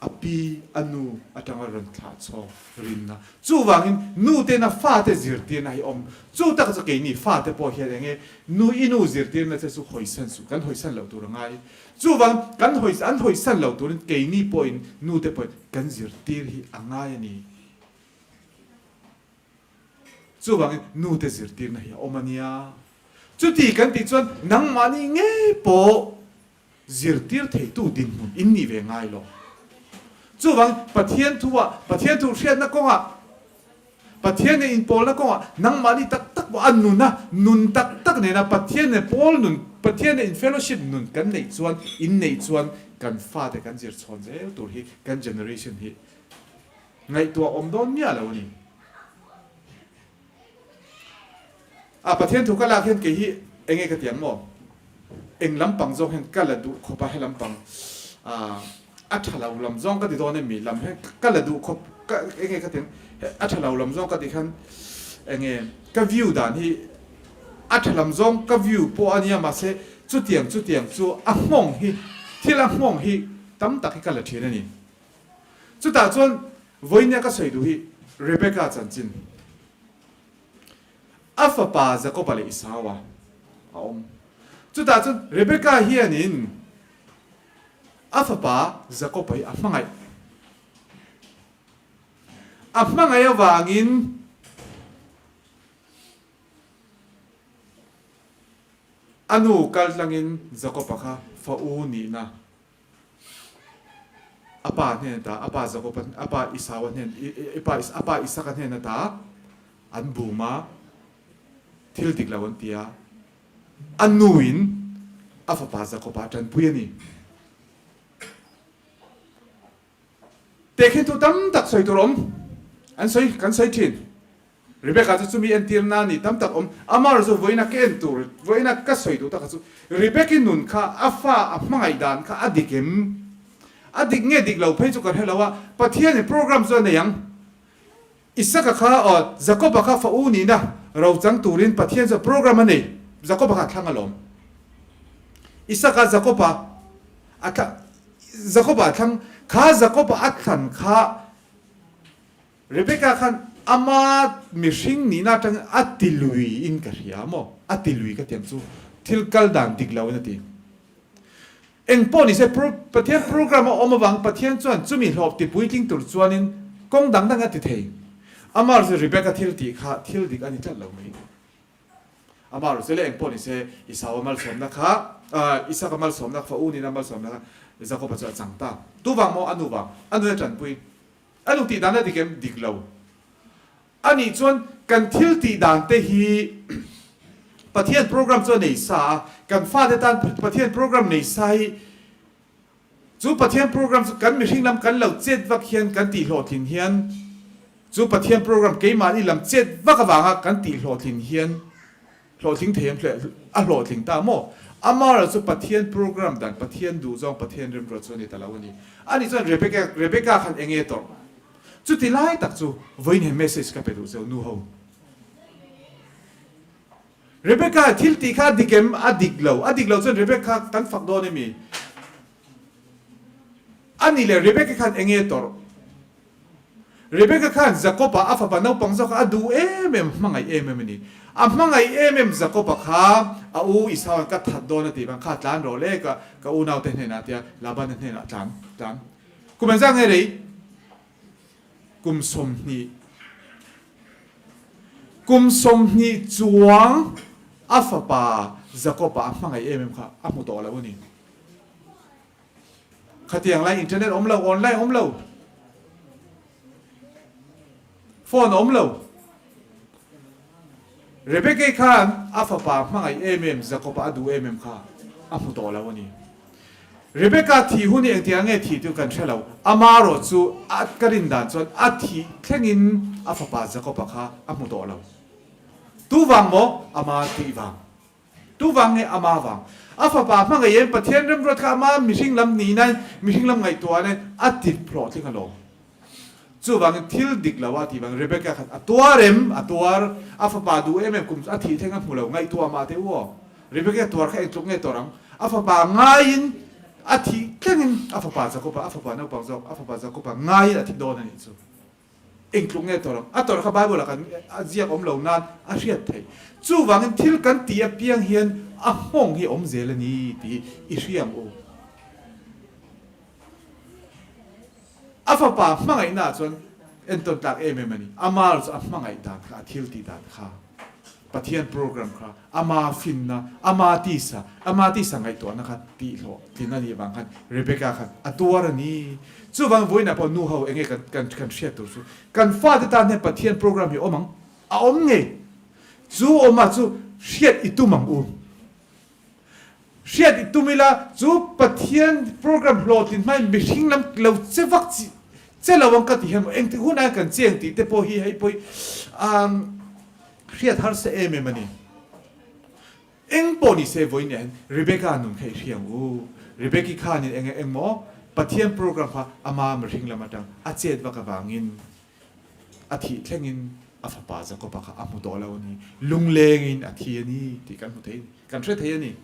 A pi, a nu atanga rawn thlah chhawk rinna. Chuvangin nu tena fate zirtirna hi awm. Chu tak chu keini fate pawh hian enge nu i nu zirtirna che chu hawisan suh, kan hawisan loh tur a ngai. Chuvang kan hawi an hawisan loh turin keini pawhin nu te pawhin kan zirtir hi a ngai a ni. Chuvangin nute zirtirna hi a awm a nia. Chuti kan tih chuan nangmahni ngei pawh zirtir theitu dinhmun in nih ve ngai lo. Chuvang Pathian thuah, Pathian thu hriatna kawngah, Pathian nen inpawlna kawngah nangmahni tak tak pawh a nun a, nun tak tak nena Pathian nen pawl nun, Pathian nen in fellowship nun kan neih chuan, in neih chuan kan fate kan zir chhawn zel tur hi kan generation hi Ngaihtuah awm dawn miah lo a ni. A Pathian thu ka lak hian kei hi enge ka ti ang maw? Eng lampang zawng hian ka la duh khawp a, he lampang a tha lo lam zawng ka ti dawn em mi? Lam hian ka la duh khawp ka enge ka ti ang? A tha lo lam zawng ka tih khan enge ka view dan hi a tha lam zawng ka view pawh a nia mahse chutiang chutiang chu a nghawng hi thil a nghawng hi tam tak hi ka la thin a ni. Chutah chuan vawinia ka sawi duh hi Rebecca chanchin, a fapa Jakoba leh Isaua a awm. Chutah chuan Rebecca hianin a fapa Jakoba hi a hmangaih. A hmangaih avangin a nu kaltlangin Jakoba kha fa u nihna A pa hnen ata, a pa Jakob-a, a pa Esau-a hnen, i pa, a pa Isaka hnen ata an bum a, thil dik lo an ti a, a nuin a fapa Jakob-a a tanpui a ni. Tehkhin thu tam tak sawi tur awm, an sawi, kan sawi thin. Rebecca chu chumi entir na ni tam tak awm. Amar chu vawiina ka en tur, vawiina ka sawi duh taka chu Rebecca-i nun kha a fa a hmangaih dan kha a dik em? A dik nge dik lo phei chu ka hre lo a, Pathianin program chu a nei ang. Isaka kha aw Jakoba kha fa u nihna ro chang turin Pathian chuan program a nei. Jakoba kha a thlang alawm. Isaka Jakoba a thlang Jakoba a thlang kha Jakoba a thlan kha Rebecca khan ama mihring nihna atangin a ti lui in ka hria maw? A ti lui ka ti ang chu thil kal dan dik lo in a ti. Eng pawh ni se Pathian program a awm avang Pathian chuan chumi hlawp ti puitling tur chuanin kawng dang dang a ti thei. Amah chu Rebecca thil tih kha thil dik a ni tlat lo mai. Amah ru chu le eng pawh ni se Esau-a malsawmna kha Isaka malsawmna fa u nina malsawmna kha Jakob-a chu a chang ta. Tu vang maw? A nu vang. A nu a tanpui. A nu tih dan a dik em? Dik lo. A nih chuan kan thil tih dan te hi Pathian program chu a nei sa a, kan fate tan Pathian program nei sa hi chu Pathian program chu kan mihring lam kan lo chet vak hian kan tih hlawhtlin hian chu Pathian program keimahni lam chet vak avanga kan tih hlawhtlin hian Hlawhtling thei ang hle a hlawhtling ta maw? Amara chu Pathian program dan, Pathian duhzawng, Pathian remruat chu a ni ta lo a ni. Ani chuan Rebecca, Rebecca khan eng nge tawrh? Chuti lai tak chu vawiin he message ka pe duh cheu nu ho. Rebecca thil tih kha a dik em? A dik lo. A dik lo chuan Rebecca kan fak dawn emi? A nih leh Rebecca khan eng nge tawrh? Rebecca khan Jakob-a a fapa naupang zawk kha a duh em em, hmangaih em em a ni. A hmangaih em em Jakob-a kha a u Esau-a'n ka that dawn a tih vang kha tlan rawh le ka ka unaute hnenah tia Laban-a hnenah tlan tlan. Kum engzah nge rei? Kum 20. Kum 20 chuang a fapa Jakob-a a hmangaih em em kha a hmu tawh lo a ni. Khatiang lai internet awm lo, online awm lo, phone awm lo. Rebecca khan a fapa hmangaih em em Jacob-a a duh em em kha a hmu tawh lo a ni. Rebecca thih hun hi engtiang nge thih chu kan hre lo, ama erawh chu a ka rin dan chuan a thih thlengin a fapa Jacob-a kha a hmu tawh lo. Tu vang maw? Ama tih vang. Tu vang nge ama vang? A fapa hmangaih em Pathian remruat kha ama mihring lam nihnain mihring lam ngaihtuahnain a ti hlawhtling alawm. Chuvangin thil dik lo a tih vang Rebecca khan a tuar em? A tuar. A fapa duh em em kum a thih thleng a hmu lo ngaihtuah mah teh u aw. Rebecca tuar kha engtluk nge tawrh ang? A fapa ngaiin a thih thlengin a fapa Jacob-a a fapa naupang zawk a fapa Jacob-a ngaiin a thi dawn a nih chu. Engtluk nge tawrh ang? A tawrh kha Bible ah kan a ziak awm lo nan a hriat theih. Chuvangin thil kan tih apiang hian a nghawng hi a awm zel a ni tih i hria ang u. A fapa hmangaihna ah chuan entawn tlak em em a ni. Amar chu a hmangaih dan kha, a thil tih dan kha, Pathian program kha, ama finna, ama tisa, ama tisa ngaihtuahna kha tihhlawh tlin a nih vang khan Rebecca khan a tuar a ni. Chuvang vawiinah pawh nu ho enge kan kan kan hriat tur chu kan fate tan hian Pathian program hi a awm ang, a awm ngei. Chu awmah chu hriat i tum ang u. Hriat i tum ila chu Pathian program hlawhtlin hmain mihring lam lo che vak chi che lo ang ka ti hian maw engtik hunah kan cheng tih te pawh hi hei pawh hi hriat harsa em em a ni. Eng pawh ni se vawiin ah hian Rebecca nun kha i hria ang u. Rebecca khanin eng eng maw Pathian program kha ama mihring lam atang a chet vak avangin a thih thlengin a fapa Jakob-a kha a hmu tawh lo a ni. Lunglengin a thi a ni tih kan hmu thei a ni. Kan hre thei a ni.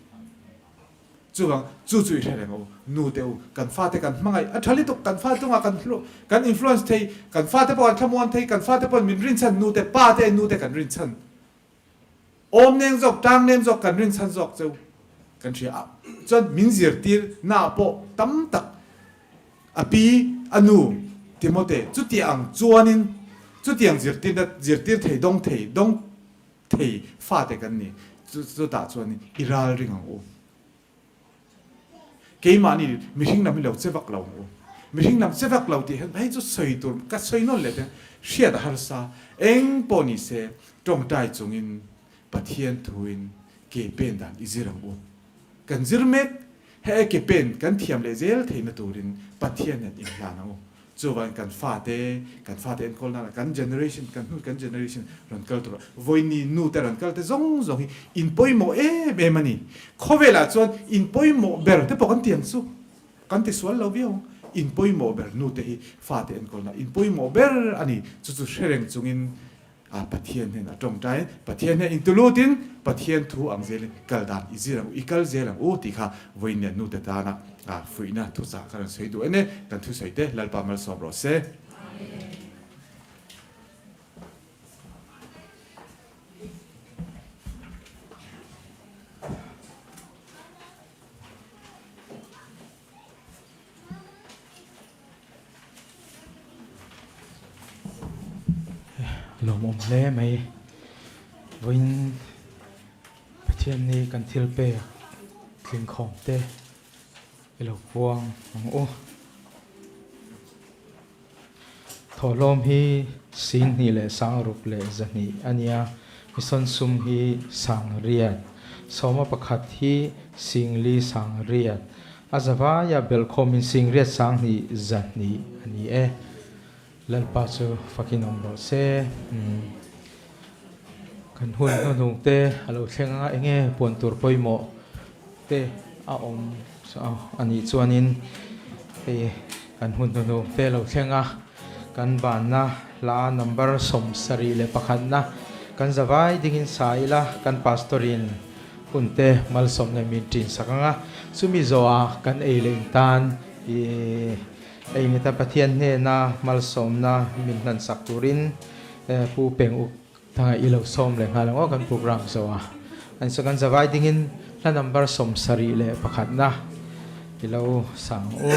Chuvang, chu chu i hre reng u. Nu te u, kan fate kan hmangaih a tha lutuk, kan fa chungah kan kan influence thei, kan fate pawh kan thlamuan thei, kan fate pawhin min rinchhan nu te, pa te nu te kan rinchhan. Awm neng zawk, tang nem zawk kan rinchhan zawk cheu kan hria a. Chuan min zirtir na pawh tam tak a pi, a nu Timote chutiang chuanin chutiang zirtirna zirtir thei dawng thei dawng thei fate kan ni. Chu chutah chuan i ral ring ang u. Keimahni mihring lam hi lo che vak lo ang u. Mihring lam che vak lo tih hian hei chu sawi tur ka sawi nawn leh te hriat a harsa. Eng pawh ni se tawngtai chungin Pathian thuin ke pen dan i zir ang u. Kan zir mek he ke pen kan thiam leh zel theihna turin Pathian hian inhlan ang u. Chuvangin kan fate, kan fate enkawl nana kan generation, kan hnu kan generation rawn kal tur a, vawiini nu te rawn kal te zawng zawng hi in pawimawh em em a ni. Khawvelah chuan in pawimawh ber te pawh kan ti ang chu, kan ti sual lo viau ang. In pawimawh ber nu te hi fate enkawl na in pawimawh ber a ni. Chu chu hre reng chungin A Pathian hian a tawngtai, Pathian hian intulut-in Pathian thu ang zelin kal dan i zir ang u, i kal zel ang u tih kha vawiin nu te tana fuihna thuchah ka rawn sawi duh en e, kan thusawi te Lalpa malsawm rawh se. Lawmawm hle mai. Vawiin Pathian ni kan thil pek tlingkhawm te i lo puang ang u. Thawhlawm hi 2 leh 6 leh 200 a nia, mission sum hi 800, sawma pakhat hi 4 800, A zavaia belhkhawmin 800 2 200 a ni e. Lalpa chu fakin awm rawh se. Kan hun hnuhnung te a lo thleng anga enge puan tur pawimawh te a awm a nih chuanin hei kan hun hnuhnung te a lo thleng a. Kan banna hla number 71 na kan zavai dingin sa ila kan pastor in hunte malsawmna min ṭin sak ang a, chumi zawhah kan ei leh intan i ei nita Pathian hnena malsawmna min hlan sak turin Pu Peng Uk Thanga i lo sawm leh nghal ang aw kan program zawhah. An saw kan zavai dingin hla number 71 na i lo sa ang u.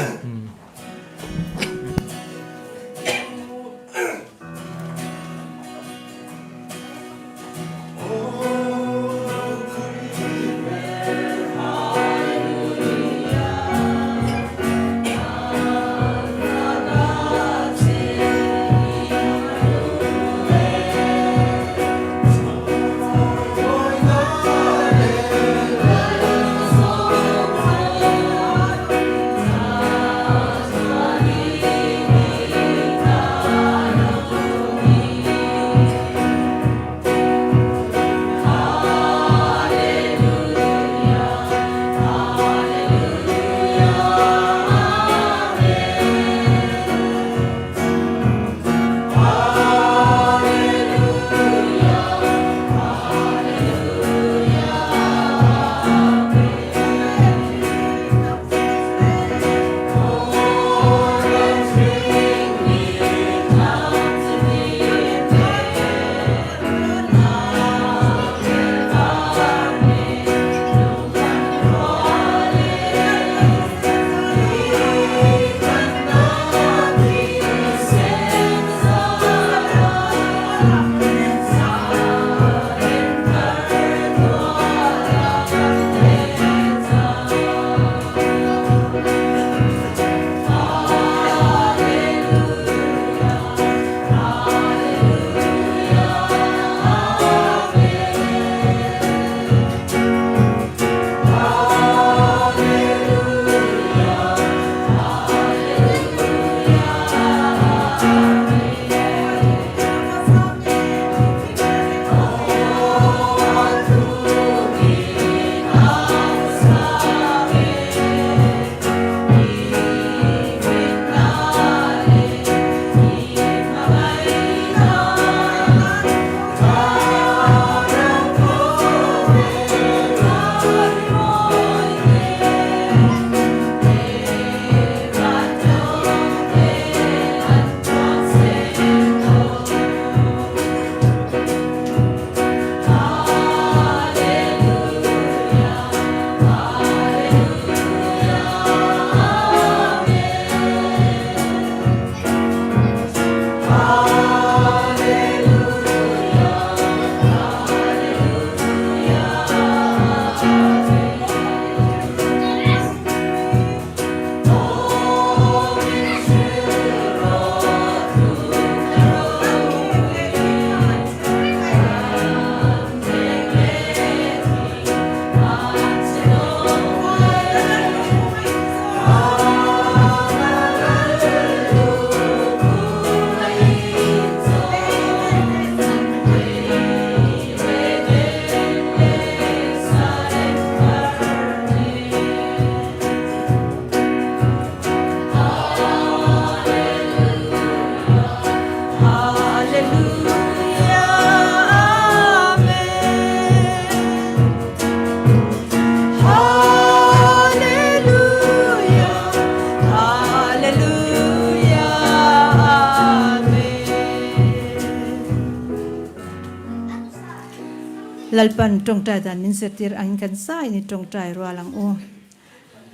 Lalpan tawngtai dan min zirtir angin kan zaiin i tawngtai rual ang u.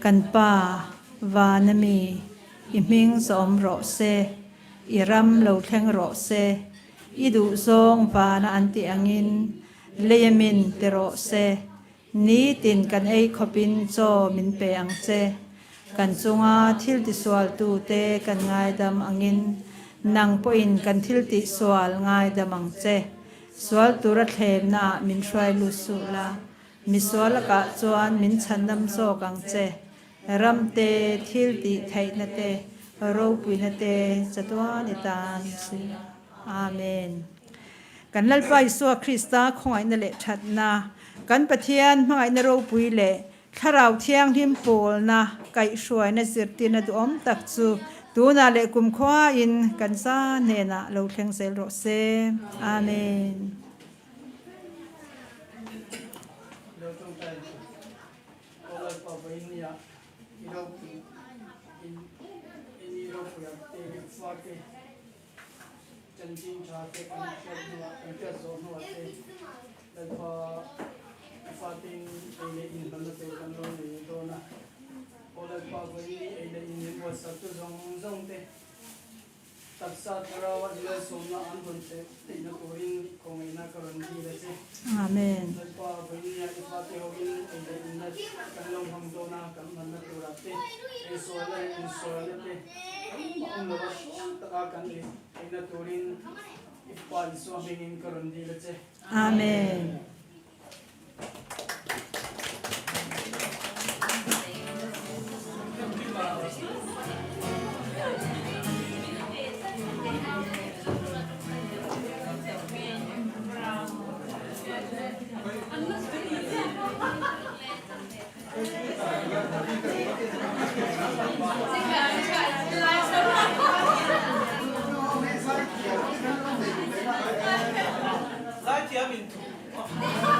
Kan Pa, Vana mi, i hming zawm rawh se, i ram lo thleng rawh se, i duhzawng vana an tih angin leia min ti rawh se, Nitin kan ei khawpin chaw min pe ang che. Kan chunga thil tisualtute kan ngaidam angin nang pawhin kan thil tihsual ngaidam ang che. Sual tura thlemnaah min hruai lut suh la, misual lakah chuan min chhandam zawk ang che. Ram te, thil tih theihna te, ropuina te chatuan i tan si. Amen. Kan Lalpa Isua Krista khawngaihna leh thatna, kan Pathian hmangaihna ropui leh Thlarau Thianghlim pawlna kaihhruaina zirtirna duhawm tak chu Tunah leh kumkhuain kan za hnenah lo thleng zel rawh se. Amen. Lo tawngtai chu Aw Lalpa vawinia i ropui in i ni ropuia te leh fate chanchin tha te kan hriat hnuah kan hriat zawh hnuah te Lalpa i fatein ei leh inhlanna tur kan lo nei dawn a. Aw Lalpa vawiin ei leh in min buatsak tu zawng zawng te Taksa thlarau a inlawlsawmna an rawn theih theihna turin khawngaihna ka rawn dil a che. Amen. Lalpa vawinia i fate hoin ei leh inna kan lo hmang dawn a, kan hmanna turah te, eisualna leh insualna te engmah awm lova hrual taka kan ei theihna turin i Pa Isua hmingin ka rawn dil a che. Amen. Zaithiam in thu.